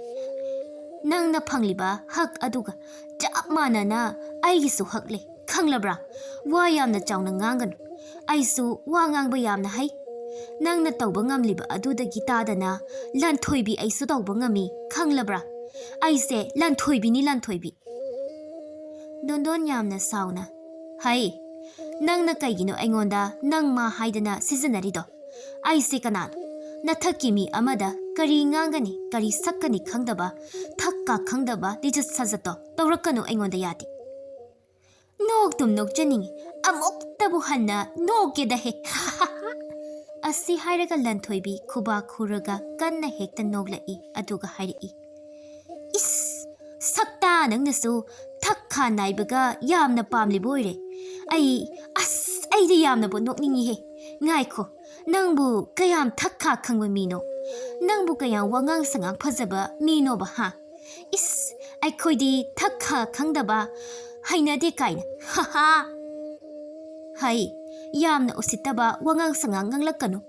ꯅꯪꯅ ꯐꯪꯂꯤꯕ ꯍꯛ ꯑꯗꯨꯒ ꯆꯞ ꯃꯥꯟꯅꯅ ꯑꯩꯒꯤꯁꯨ ꯍꯛ ꯂꯩ, ꯈꯪꯂꯕ꯭ꯔꯥ? ꯋꯥ ꯌꯥꯝꯅ ꯆꯥꯎꯅ ꯉꯥꯡꯒꯅꯨ꯫ ꯑꯩꯁꯨ ꯋꯥ ꯉꯥꯡꯕ ꯌꯥꯝꯅ ꯍꯩ꯫ ꯅꯪꯅ ꯇꯧꯕ ꯉꯝꯂꯤꯕ ꯑꯗꯨꯗꯒꯤ ꯇꯥꯗꯅ ꯂꯟꯊꯣꯏꯕꯤ ꯑꯩꯁꯨ ꯇꯧꯕ ꯉꯝꯃꯤ, ꯈꯪꯂꯕ꯭ꯔꯥ? ꯑꯩꯁꯦ ꯂꯟꯊꯣꯏꯕꯤꯅꯤ, ꯂꯟꯊꯣꯏꯕꯤ꯫ ꯗꯣꯟꯗꯣꯟ ꯌꯥꯝꯅ ꯁꯥꯎꯅ, "ꯍꯩ, ꯅꯪꯅ ꯀꯩꯒꯤꯅꯣ ꯑꯩꯉꯣꯟꯗ ꯅꯪ ꯃꯥ ꯍꯥꯏꯗꯅ ꯁꯤꯖꯤꯟꯅꯔꯤꯗꯣ? ꯑꯩꯁꯦ ꯀꯅꯥꯅꯣ? ꯅꯊꯛꯀꯤ ꯃꯤ ꯑꯃꯗ ꯀꯔꯤ ꯉꯥꯡꯒꯅꯤ, ꯀꯔꯤ ꯁꯛꯀꯅꯤ ꯈꯪꯗꯕ, ꯊꯛ ꯀꯥ ꯈꯪꯗꯕ ꯂꯤꯆꯠ ꯁꯥꯖꯠꯇꯣ ꯇꯧꯔꯛꯀꯅꯨ ꯑꯩꯉꯣꯟꯗ, ꯌꯥꯗꯦ꯫ ꯅꯣꯛꯇꯨꯝ ꯅꯣꯛꯆꯅꯤꯡꯉꯤ, ꯑꯃꯨꯛꯇꯕꯨ ꯍꯟꯅ ꯅꯣꯛꯀꯦꯗ ꯍꯦ꯫ ꯑꯁꯤ ꯍꯥꯏꯔꯒ ꯂꯟꯊꯣꯏꯕꯤ ꯈꯨꯕꯥꯛ ꯈꯨꯔꯒ ꯀꯟꯅ ꯍꯦꯛꯇ ꯅꯣꯛꯂꯛꯏ, ꯑꯗꯨꯒ ꯍꯥꯏꯔꯛꯏ, "ꯏꯁ, ꯁꯛꯇꯥ ꯅꯪꯅꯁꯨ ꯊꯛ ꯈꯥ ꯅꯥꯏꯕꯒ ꯌꯥꯝꯅ ꯄꯥꯝꯂꯤꯕ ꯑꯣꯏꯔꯦ꯫ ꯑꯩ, ꯑꯁ, ꯑꯩꯗꯤ ꯌꯥꯝꯅꯕꯨ ꯅꯣꯛꯅꯤꯡꯉꯤꯍꯦ꯫ ꯉꯥꯏꯈꯣ, ꯅꯪꯕꯨ ꯀꯌꯥꯝ ꯊꯛ ꯈꯥ ꯈꯪꯕ ꯃꯤꯅꯣ? ꯅꯪꯕꯨ ꯀꯌꯥꯝ ꯋꯥꯉꯥꯡ ꯁꯉꯥꯡ ꯐꯖꯕ ꯃꯤꯅꯣꯕ, ꯍꯥ? ꯏꯁ, ꯑꯩꯈꯣꯏꯗꯤ ꯊꯛ ꯈꯥ ꯈꯪꯗꯕ, ꯍꯩꯅꯗꯦ ꯀꯥꯏꯅ꯫ ꯍꯥ ꯍꯥ꯫ ꯍꯩ, ꯌꯥꯝꯅ ꯎꯁꯤꯠꯇꯕ ꯋꯥꯉꯥꯡ ꯁꯉꯥꯡ ꯉꯥꯡꯂꯛꯀꯅꯨ꯫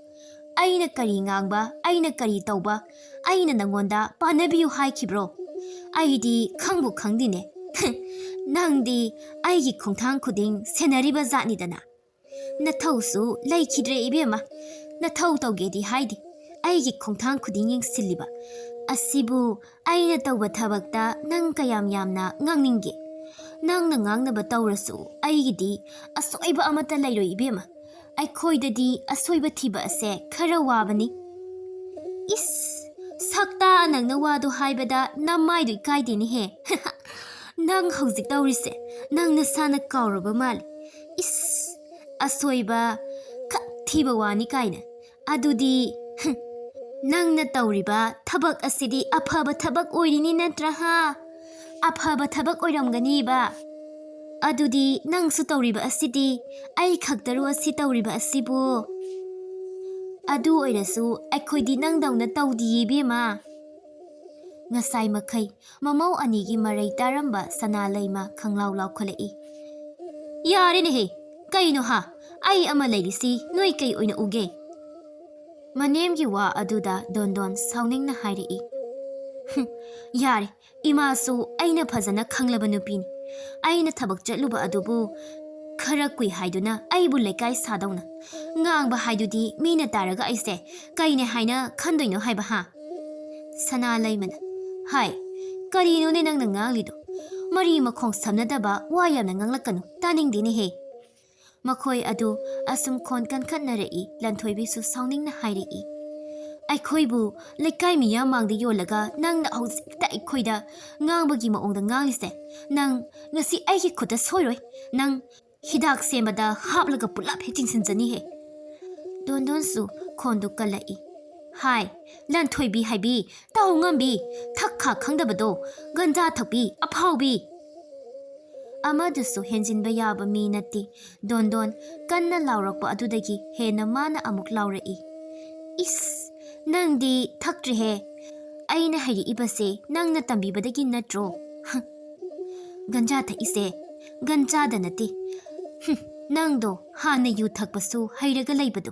ꯑꯩꯅ ꯀꯔꯤ ꯉꯥꯡꯕ, ꯑꯩꯅ ꯀꯔꯤ ꯇꯧꯕ, ꯑꯩꯅ ꯅꯪꯉꯣꯟꯗ ꯄꯥꯟꯅꯕꯤꯌꯨ ꯍꯥꯏꯈꯤꯕ꯭ꯔꯣ? ꯑꯩꯗꯤ ꯈꯪꯕꯨ ꯈꯪꯗꯦꯅꯦ꯫ ꯅꯪꯗꯤ ꯑꯩꯒꯤ ꯈꯣꯡꯊꯥꯡ ꯈꯨꯗꯤꯡ ꯁꯦꯟꯅꯔꯤꯕ ꯖꯥꯠꯅꯤꯗꯅ꯫ ꯅꯊꯧꯁꯨ ꯂꯩꯈꯤꯗ꯭ꯔꯦ ꯏꯕꯦꯝꯃ꯫ ꯅꯊꯧ ꯇꯧꯒꯦꯗꯤ ꯍꯥꯏꯗꯦ꯫ ꯑꯩꯒꯤ ꯈꯣꯡꯊꯥꯡ ꯈꯨꯗꯤꯡ ꯌꯦꯡꯁꯤꯜꯂꯤꯕ꯫ ꯑꯁꯤꯕꯨ ꯑꯩꯅ ꯇꯧꯕ ꯊꯕꯛꯇ ꯅꯪ ꯀꯌꯥꯝ ꯌꯥꯝꯅ ꯉꯥꯡꯅꯤꯡꯒꯦ? ꯅꯪꯅ ꯉꯥꯡꯅꯕ ꯇꯧꯔꯁꯨ ꯑꯩꯒꯤꯗꯤ ꯑꯁꯣꯏꯕ ꯑꯃꯠꯇ ꯂꯩꯔꯣꯏ ꯏꯕꯦꯝꯃ꯫ ꯑꯩꯈꯣꯏꯗꯗꯤ ꯑꯁꯣꯏꯕ ꯊꯤꯕ ꯑꯁꯦ ꯈꯔ ꯋꯥꯕꯅꯤ꯫ ꯏꯁ, ꯁꯛꯇꯥ ꯅꯪꯅ ꯋꯥꯗꯣ ꯍꯥꯏꯕꯗ ꯅꯃꯥꯏꯗꯣ ꯏꯀꯥꯏꯗꯦꯅꯦꯍꯦ꯫ ꯅꯪ ꯍꯧꯖꯤꯛ ꯇꯧꯔꯤꯁꯦ ꯅꯪ ꯅꯁꯥꯅ ꯀꯥꯎꯔꯕ ꯃꯥꯜꯂꯤ꯫ ꯏꯁ, ꯑꯁꯣꯏꯕ ꯈꯛ ꯊꯤꯕ ꯋꯥꯅꯤ ꯀꯥꯏꯅ꯫ ꯑꯗꯨꯗꯤ, ꯍꯨꯝ, ꯅꯪꯅ ꯇꯧꯔꯤꯕ ꯊꯕꯛ ꯑꯁꯤꯗꯤ ꯑꯐꯕ ꯊꯕꯛ ꯑꯣꯏꯔꯤꯅꯤ ꯅꯠꯇ꯭ꯔꯥ, ꯍꯥ? ꯑꯐꯕ ꯊꯕꯛ ꯑꯣꯏꯔꯝꯒꯅꯤꯕ꯫ ꯑꯗꯨꯗꯤ ꯅꯪꯁꯨ ꯇꯧꯔꯤꯕ ꯑꯁꯤꯗꯤ ꯑꯩ ꯈꯛꯇꯔꯣ ꯑꯁꯤ ꯇꯧꯔꯤꯕ ꯑꯁꯤꯕꯨ? ꯑꯗꯨ ꯑꯣꯏꯔꯁꯨ ꯑꯩꯈꯣꯏꯗꯤ ꯅꯪꯗꯧꯅ ꯇꯧꯗꯤꯌꯦ ꯏꯕꯦꯝꯃ꯫ ꯉꯁꯥꯏ ꯃꯈꯩ ꯃꯃꯧ ꯑꯅꯤꯒꯤ ꯃꯔꯩ ꯇꯥꯔꯝꯕ ꯁꯅꯥ ꯂꯩꯃ ꯈꯪꯂꯥꯎ ꯂꯥꯎꯈꯠꯂꯛꯏ꯫ ꯌꯥꯔꯦꯅꯦꯍꯦ, ꯀꯩꯅꯣ ꯍꯥ? ꯑꯩ ꯑꯃ ꯂꯩꯔꯤꯁꯤ ꯅꯣꯏ ꯀꯩ ꯑꯣꯏꯅ ꯎꯒꯦ? ꯃꯅꯦꯝꯒꯤ ꯋꯥ ꯑꯗꯨꯗ ꯗꯣꯟꯗꯣꯟ ꯁꯥꯎꯅꯤꯡꯅ ꯍꯥꯏꯔꯛꯏ꯫ "ꯍꯨꯝ, ꯌꯥꯔꯦ, ꯏꯃꯥꯁꯨ ꯑꯩꯅ ꯐꯖꯅ ꯈꯪꯂꯕ ꯅꯨꯄꯤꯅꯤ꯫ ꯑꯩꯅ ꯊꯕꯛ ꯆꯠꯂꯨꯕ ꯑꯗꯨꯕꯨ ꯈꯔ ꯀꯨꯏ ꯍꯥꯏꯗꯨꯅ ꯑꯩꯕꯨ ꯂꯩꯀꯥꯏ ꯁꯥꯗꯧꯅ ꯉꯥꯡꯕ ꯍꯥꯏꯗꯨꯗꯤ ꯃꯤꯅ ꯇꯥꯔꯒ ꯑꯩꯁꯦ ꯀꯩꯅꯦ ꯍꯥꯏꯅ ꯈꯟꯗꯣꯏꯅꯣ ꯍꯥꯏꯕ ꯍꯥ?" ꯁꯅꯥ ꯂꯩꯃꯅ, "ꯍꯥꯏ, ꯀꯔꯤꯅꯣꯅꯦ ꯅꯪꯅ ꯉꯥꯡꯂꯤꯗꯣ? ꯃꯔꯤ ꯃꯈꯣꯡ ꯁꯝꯅꯗꯕ ꯋꯥ ꯌꯥꯝꯅ ꯉꯥꯡꯂꯛꯀꯅꯨ, ꯇꯥꯅꯤꯡꯗꯦꯅꯦꯍꯦ!" ꯃꯈꯣꯏ ꯑꯗꯨ ꯑꯁꯨꯝ ꯈꯣꯟ ꯀꯟꯈꯠꯅꯔꯛꯏ, ꯂꯟꯊꯣꯏꯕꯤꯁꯨ ꯁꯥꯎꯅꯤꯡꯅ ꯍꯥꯏꯔꯛꯏ꯫ ꯑꯩꯈꯣꯏꯕꯨ ꯂꯩꯀꯥꯏ ꯃꯤꯌꯥꯝ ꯃꯥꯡꯗ ꯌꯣꯜꯂꯒ ꯅꯪꯅ ꯍꯧꯖꯤꯛꯇ ꯑꯩꯈꯣꯏꯗ ꯉꯥꯡꯕꯒꯤ ꯃꯑꯣꯡꯗ ꯉꯥꯡꯂꯤꯁꯦ? ꯅꯪ ꯉꯁꯤ ꯑꯩꯒꯤ ꯈꯨꯠꯇ ꯁꯣꯏꯔꯣꯏ꯫ ꯅꯪ ꯍꯤꯗꯥꯛ ꯁꯦꯝꯕꯗ ꯍꯥꯞꯂꯒ ꯄꯨꯂꯞ ꯍꯦꯛ ꯆꯤꯡꯁꯤꯟꯖꯅꯤꯍꯦ꯫ ꯗꯣꯟꯗꯣꯟꯁꯨ ꯈꯣꯟꯗꯨ ꯀꯜꯂꯛꯏ꯫ ꯍꯥꯏ, ꯂꯟꯊꯣꯏꯕꯤ ꯍꯥꯏꯕꯤ, ꯇꯧ ꯉꯝꯕꯤ, ꯊꯛ ꯈꯥ ꯈꯪꯗꯕꯗꯣ, ꯒꯟꯖꯥ ꯊꯛꯄꯤ, ꯑꯐꯥꯎꯕꯤ꯫ ꯑꯃꯗꯨꯁꯨ ꯍꯦꯟꯖꯤꯟꯕ ꯌꯥꯕ ꯃꯤ ꯅꯠꯇꯦ꯫ ꯗꯣꯟꯗꯣꯟ ꯀꯟꯅ ꯂꯥꯎꯔꯛꯄ ꯑꯗꯨꯗꯒꯤ ꯍꯦꯟꯅ ꯃꯥꯅ ꯑꯃꯨꯛ ꯂꯥꯎꯔꯛꯏ꯫ ꯏꯁ, ꯅꯪꯗꯤ ꯊꯛꯇ꯭ꯔꯤꯍꯦ꯫ ꯑꯩꯅ ꯍꯩꯔꯛꯏꯕꯁꯦ ꯅꯪꯅ ꯇꯝꯕꯤꯕꯗꯒꯤ ꯅꯠꯇ꯭ꯔꯣ? ꯍ, ꯒꯟꯖꯥ ꯊꯛꯏꯁꯦ ꯒꯟꯖꯥꯗ ꯅꯠꯇꯦ꯫ ꯍꯨꯝ, ꯅꯪꯗꯣ ꯍꯥꯟꯅ ꯌꯨ ꯊꯛꯄꯁꯨ ꯍꯩꯔꯒ ꯂꯩꯕꯗꯣ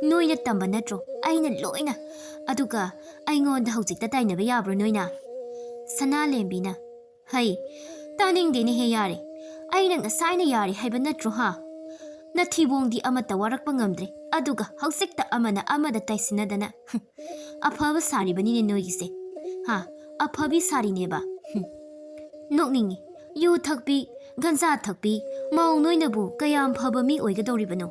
ꯅꯣꯏꯅ ꯇꯝꯕ ꯅꯠꯇ꯭ꯔꯣ? ꯑꯩꯅ ꯂꯣꯏꯅ꯫ ꯑꯗꯨꯒ ꯑꯩꯉꯣꯟꯗ ꯍꯧꯖꯤꯛꯇ ꯇꯥꯏꯅꯕ ꯌꯥꯕ꯭ꯔꯣ ꯅꯣꯏꯅ? ꯁꯅꯥꯂꯦꯝꯕꯤꯅ, ꯍꯩ, ꯇꯥꯅꯤꯡꯗꯦꯅꯦꯍꯦ, ꯌꯥꯔꯦ꯫ ꯑꯩꯅ ꯉꯁꯥꯏꯅ ꯌꯥꯔꯦ ꯍꯥꯏꯕ ꯅꯠꯇ꯭ꯔꯣ, ꯍꯥ? ꯅꯊꯤꯕꯣꯡꯗꯤ ꯑꯃꯠꯇ ꯋꯥꯔꯛꯄ ꯉꯝꯗ꯭ꯔꯦ, ꯑꯗꯨꯒ ꯍꯧꯖꯤꯛꯇ ꯑꯃꯅ ꯑꯃꯗ ꯇꯥꯏꯁꯤꯟꯅꯗꯅ꯫ ꯍꯨꯝ, ꯑꯐꯕ ꯁꯥꯔꯤꯕꯅꯤꯅꯦ ꯅꯣꯏꯒꯤꯁꯦ꯫ ꯍꯥ, ꯑꯐꯕꯤ ꯁꯥꯔꯤꯅꯦꯕ꯫ ꯍꯨꯝ꯫ ꯅꯣꯛꯅꯤꯡꯉꯤ꯫ ꯌꯨ ꯊꯛꯄꯤ, ꯒꯟꯖꯥ ꯊꯛꯄꯤ, ꯃꯧ ꯅꯣꯏꯅꯕꯨ ꯀꯌꯥꯝ ꯐꯕ ꯃꯤ ꯑꯣꯏꯒꯗꯧꯔꯤꯕꯅꯣ?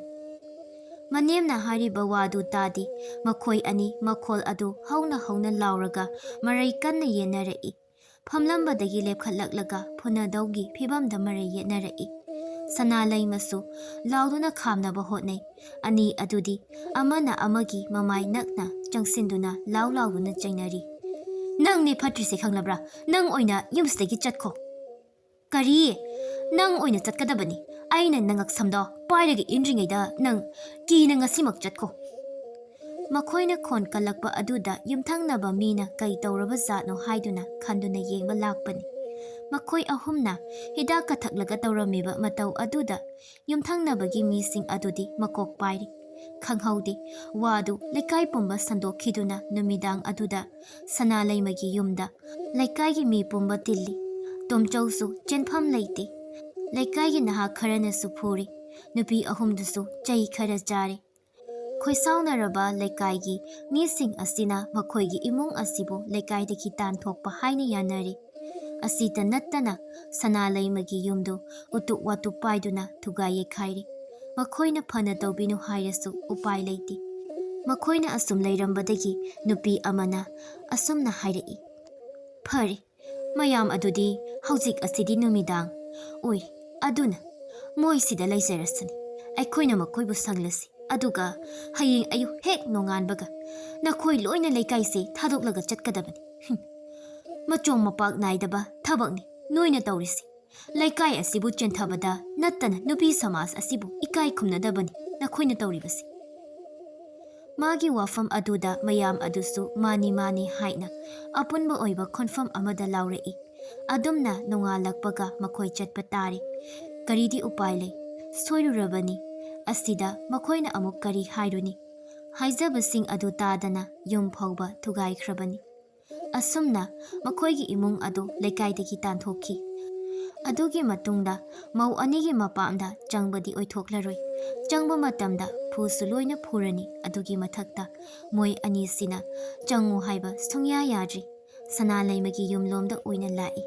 ꯃꯅꯦꯝꯅ ꯍꯥꯏꯔꯤꯕ ꯋꯥꯗꯨ ꯇꯥꯗꯦ꯫ ꯃꯈꯣꯏ ꯑꯅꯤ ꯃꯈꯣꯜ ꯑꯗꯨ ꯍꯧꯅ ꯍꯧꯅ ꯂꯥꯎꯔꯒ ꯃꯔꯩ ꯀꯟꯅ ꯌꯦꯟꯅꯔꯛꯏ꯫ ꯐꯝꯂꯝꯕꯗꯒꯤ ꯂꯦꯞꯈꯠꯂꯛꯂꯒ ꯐꯨꯅꯗꯧꯒꯤ ꯐꯤꯕꯝꯗ ꯃꯔꯩ ꯌꯦꯠꯅꯔꯛꯏ꯫ ꯁꯅꯥꯂꯩꯃꯁꯨ ꯂꯥꯎꯗꯨꯅ ꯈꯥꯝꯅꯕ ꯍꯣꯠꯅꯩ꯫ ꯑꯅꯤ ꯑꯗꯨꯗꯤ ꯑꯃꯅ ꯑꯃꯒꯤ ꯃꯃꯥꯏ ꯅꯛꯅ ꯆꯪꯁꯤꯟꯗꯨꯅ ꯂꯥꯎ ꯂꯥꯎꯗꯨꯅ ꯆꯩꯅꯔꯤ꯫ "ꯅꯪꯅꯦ ꯐꯠꯇ꯭ꯔꯤꯁꯦ, ꯈꯪꯂꯕ꯭ꯔꯥ? ꯅꯪ ꯑꯣꯏꯅ ꯌꯨꯝꯁꯤꯗꯒꯤ ꯆꯠꯈꯣ꯫" "ꯀꯔꯤ? ꯅꯪ ꯑꯣꯏꯅ ꯆꯠꯀꯗꯕꯅꯤ꯫ ꯑꯩꯅ ꯅꯉꯛꯁꯝꯗꯣ ꯄꯥꯏꯔꯒ ꯏꯟꯗ꯭ꯔꯤꯉꯩꯗ ꯅꯪ ꯀꯤꯅ ꯉꯁꯤꯃꯛ ꯆꯠꯈꯣ꯫" ꯃꯈꯣꯏꯅ ꯈꯣꯟ ꯀꯜꯂꯛꯄ ꯑꯗꯨꯗ ꯌꯨꯝꯊꯪꯅꯕ ꯃꯤꯅ ꯀꯩ ꯇꯧꯔꯕ ꯖꯥꯠꯅꯣ ꯍꯥꯏꯗꯨꯅ ꯈꯟꯗꯨꯅ ꯌꯦꯡꯕ ꯂꯥꯛꯄꯅꯤ꯫ ꯃꯈꯣꯏ ꯑꯍꯨꯝꯅ ꯍꯤꯗꯥꯛꯀ ꯊꯛꯂꯒ ꯇꯧꯔꯝꯃꯤꯕ ꯃꯇꯧ ꯑꯗꯨꯗ ꯌꯨꯝꯊꯪꯅꯕꯒꯤ ꯃꯤꯁꯤꯡ ꯑꯗꯨꯗꯤ ꯃꯀꯣꯛ ꯄꯥꯏꯔꯤ꯫ ꯈꯪꯍꯧꯗꯦ, ꯋꯥꯗꯨ ꯂꯩꯀꯥꯏ ꯄꯨꯝꯕ ꯁꯟꯗꯣꯛꯈꯤꯗꯨꯅ ꯅꯨꯃꯤꯗꯥꯡ ꯑꯗꯨꯗ ꯁꯅꯥꯂꯩꯃꯒꯤ ꯌꯨꯝꯗ ꯂꯩꯀꯥꯏꯒꯤ ꯃꯤ ꯄꯨꯝꯕ ꯇꯤꯜꯂꯤ꯫ ꯇꯣꯝꯆꯧꯁꯨ ꯆꯦꯟꯐꯝ ꯂꯩꯇꯦ꯫ ꯂꯩꯀꯥꯏꯒꯤ ꯅꯍꯥ ꯈꯔꯅꯁꯨ ꯐꯨꯔꯤ꯫ ꯅꯨꯄꯤ ꯑꯍꯨꯝꯗꯨꯁꯨ ꯆꯩ ꯈꯔ ꯆꯥꯔꯤ꯫ ꯈꯣꯏꯁꯥꯎꯅꯔꯕ ꯂꯩꯀꯥꯏꯒꯤ ꯃꯤꯁꯤꯡ ꯑꯁꯤꯅ ꯃꯈꯣꯏꯒꯤ ꯏꯃꯨꯡ ꯑꯁꯤꯕꯨ ꯂꯩꯀꯥꯏꯗꯒꯤ ꯇꯥꯟꯊꯣꯛꯄ ꯍꯥꯏꯅ ꯌꯥꯅꯔꯤ꯫ ꯑꯁꯤꯇ ꯅꯠꯇꯅ ꯁꯅꯥꯂꯩꯃꯒꯤ ꯌꯨꯝꯗꯨ ꯎꯇꯨꯞ ꯋꯥꯇꯨꯞ ꯄꯥꯏꯗꯨꯅ ꯊꯨꯒꯥꯏ ꯌꯩꯈꯥꯏꯔꯤ꯫ ꯃꯈꯣꯏꯅ ꯐꯅ ꯇꯧꯕꯤꯅꯨ ꯍꯥꯏꯔꯁꯨ ꯎꯄꯥꯏ ꯂꯩꯇꯦ꯫ ꯃꯈꯣꯏꯅ ꯑꯁꯨꯝ ꯂꯩꯔꯝꯕꯗꯒꯤ ꯅꯨꯄꯤ ꯑꯃꯅ ꯑꯁꯨꯝꯅ ꯍꯥꯏꯔꯛꯏ, "ꯐꯔꯦ, ꯃꯌꯥꯝ ꯑꯗꯨꯗꯤ ꯍꯧꯖꯤꯛ ꯑꯁꯤꯗꯤ ꯅꯨꯃꯤꯗꯥꯡ ꯑꯣꯏ, ꯑꯗꯨꯅ ꯃꯣꯏꯁꯤꯗ ꯂꯩꯖꯔꯁꯅꯤ꯫ ꯑꯩꯈꯣꯏꯅ ꯃꯈꯣꯏꯕꯨ ꯁꯪꯂꯁꯤ, ꯑꯗꯨꯒ ꯍꯌꯦꯡ ꯑꯌꯨꯛ ꯍꯦꯛ ꯅꯣꯡꯉꯥꯟꯕꯒ ꯅꯈꯣꯏ ꯂꯣꯏꯅ ꯂꯩꯀꯥꯏꯁꯦ ꯊꯥꯗꯣꯛꯂꯒ ꯆꯠꯀꯗꯕꯅꯤ꯫ ꯍꯨꯝ, ꯃꯆꯣꯡ ꯃꯄꯥꯛ ꯅꯥꯏꯗꯕ ꯊꯕꯛꯅꯤ ꯅꯣꯏꯅ ꯇꯧꯔꯤꯁꯤ꯫ ꯂꯩꯀꯥꯏ ꯑꯁꯤꯕꯨ ꯆꯦꯟꯊꯕꯗ ꯅꯠꯇꯅ ꯅꯨꯄꯤ ꯁꯃꯥꯖ ꯑꯁꯤꯕꯨ ꯏꯀꯥꯏ ꯈꯨꯝꯅꯗꯕꯅꯤ ꯅꯈꯣꯏꯅ ꯇꯧꯔꯤꯕꯁꯤ꯫" ꯃꯥꯒꯤ ꯋꯥꯐꯝ ꯑꯗꯨꯗ ꯃꯌꯥꯝ ꯑꯗꯨꯁꯨ ꯃꯥꯅꯤ ꯃꯥꯅꯤ ꯍꯥꯏꯅ ꯑꯄꯨꯟꯕ ꯑꯣꯏꯕ ꯈꯣꯟꯐꯝ ꯑꯃꯗ ꯂꯥꯎꯔꯛꯏ꯫ ꯑꯗꯨꯝꯅ ꯅꯣꯡꯉꯥꯜꯂꯛꯄꯒ ꯃꯈꯣꯏ ꯆꯠꯄ ꯇꯥꯔꯦ꯫ ꯀꯔꯤꯗꯤ ꯎꯄꯥꯏ ꯂꯩ? ꯁꯣꯏꯔꯨꯔꯕꯅꯤ꯫ ꯑꯁꯤꯗ ꯃꯈꯣꯏꯅ ꯑꯃꯨꯛ ꯀꯔꯤ ꯍꯥꯏꯔꯨꯅꯤ? ꯍꯥꯏꯖꯕꯁꯤꯡ ꯑꯗꯨ ꯇꯥꯗꯅ ꯌꯨꯝ ꯐꯥꯎꯕ ꯊꯨꯒꯥꯏꯈ꯭ꯔꯕꯅꯤ꯫ ꯑꯁꯨꯝꯅ ꯃꯈꯣꯏꯒꯤ ꯏꯃꯨꯡ ꯑꯗꯨ ꯂꯩꯀꯥꯏꯗꯒꯤ ꯇꯥꯟꯊꯣꯛꯈꯤ꯫ ꯑꯗꯨꯒꯤ ꯃꯇꯨꯡꯗ ꯃꯧ ꯑꯅꯤꯒꯤ ꯃꯄꯥꯝꯗ ꯆꯪꯕꯗꯤ ꯑꯣꯏꯊꯣꯛꯂꯔꯣꯏ꯫ ꯆꯪꯕ ꯃꯇꯝꯗ ꯐꯨꯁꯨ ꯂꯣꯏꯅ ꯐꯨꯔꯅꯤ꯫ ꯑꯗꯨꯒꯤ ꯃꯊꯛꯇ ꯃꯣꯏ ꯑꯅꯤꯁꯤꯅ ꯆꯪꯉꯨ ꯍꯥꯏꯕ ꯁꯨꯡꯌꯥ ꯌꯥꯗ꯭ꯔꯤ꯫ ꯁꯅꯥ ꯂꯩꯃꯒꯤ ꯌꯨꯝꯂꯣꯝꯗ ꯑꯣꯏꯅ ꯂꯥꯛꯏ꯫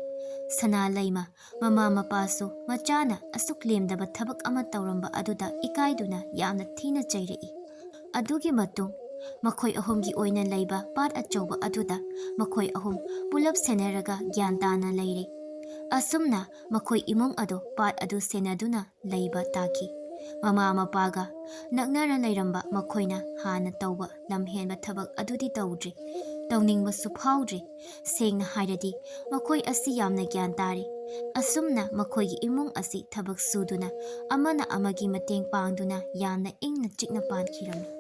ꯁꯅꯥ ꯂꯩꯃ ꯃꯃꯥ ꯃꯄꯥꯁꯨ ꯃꯆꯥꯅ ꯑꯁꯨꯛ ꯂꯦꯝꯗꯕ ꯊꯕꯛ ꯑꯃ ꯇꯧꯔꯝꯕ ꯑꯗꯨꯗ ꯏꯀꯥꯏꯗꯨꯅ ꯌꯥꯝꯅ ꯊꯤꯅ ꯆꯩꯔꯛꯏ꯫ ꯑꯗꯨꯒꯤ ꯃꯇꯨꯡ ꯃꯈꯣꯏ ꯑꯍꯨꯝꯒꯤ ꯑꯣꯏꯅ ꯂꯩꯕ ꯄꯥꯠ ꯑꯆꯧꯕ ꯑꯗꯨꯗ ꯃꯈꯣꯏ ꯑꯍꯨꯝ ꯄꯨꯂꯞ ꯁꯦꯟꯅꯔꯒ ꯒ꯭ꯌꯥꯟ ꯇꯥꯅ ꯂꯩꯔꯦ꯫ ꯑꯁꯨꯝꯅ ꯃꯈꯣꯏ ꯏꯃꯨꯡ ꯑꯗꯨ ꯄꯥꯠ ꯑꯗꯨ ꯁꯦꯟꯅꯗꯨꯅ ꯂꯩꯕ ꯇꯥꯈꯤ꯫ ꯃꯃꯥ ꯃꯄꯥꯒ ꯅꯛꯅꯅ ꯂꯩꯔꯝꯕ ꯃꯈꯣꯏꯅ ꯍꯥꯟꯅ ꯇꯧꯕ ꯂꯝꯍꯦꯟꯕ ꯊꯕꯛ ꯑꯗꯨꯗꯤ ꯇꯧꯗ꯭ꯔꯤ꯫ ꯇꯧꯅꯤꯡꯕꯁꯨ ꯐꯥꯎꯗ꯭ꯔꯤ꯫ ꯁꯦꯡꯅ ꯍꯥꯏꯔꯗꯤ ꯃꯈꯣꯏ ꯑꯁꯤ ꯌꯥꯝꯅ ꯒ꯭ꯌꯥꯟ ꯇꯥꯔꯦ꯫ ꯑꯁꯨꯝꯅ ꯃꯈꯣꯏꯒꯤ ꯏꯃꯨꯡ ꯑꯁꯤ ꯊꯕꯛ ꯁꯨꯗꯨꯅ ꯑꯃꯅ ꯑꯃꯒꯤ ꯃꯇꯦꯡ ꯄꯥꯡꯗꯨꯅ ꯌꯥꯝꯅ ꯏꯪꯅ ꯆꯤꯛꯅ ꯄꯥꯟꯈꯤꯔꯝꯃꯤ꯫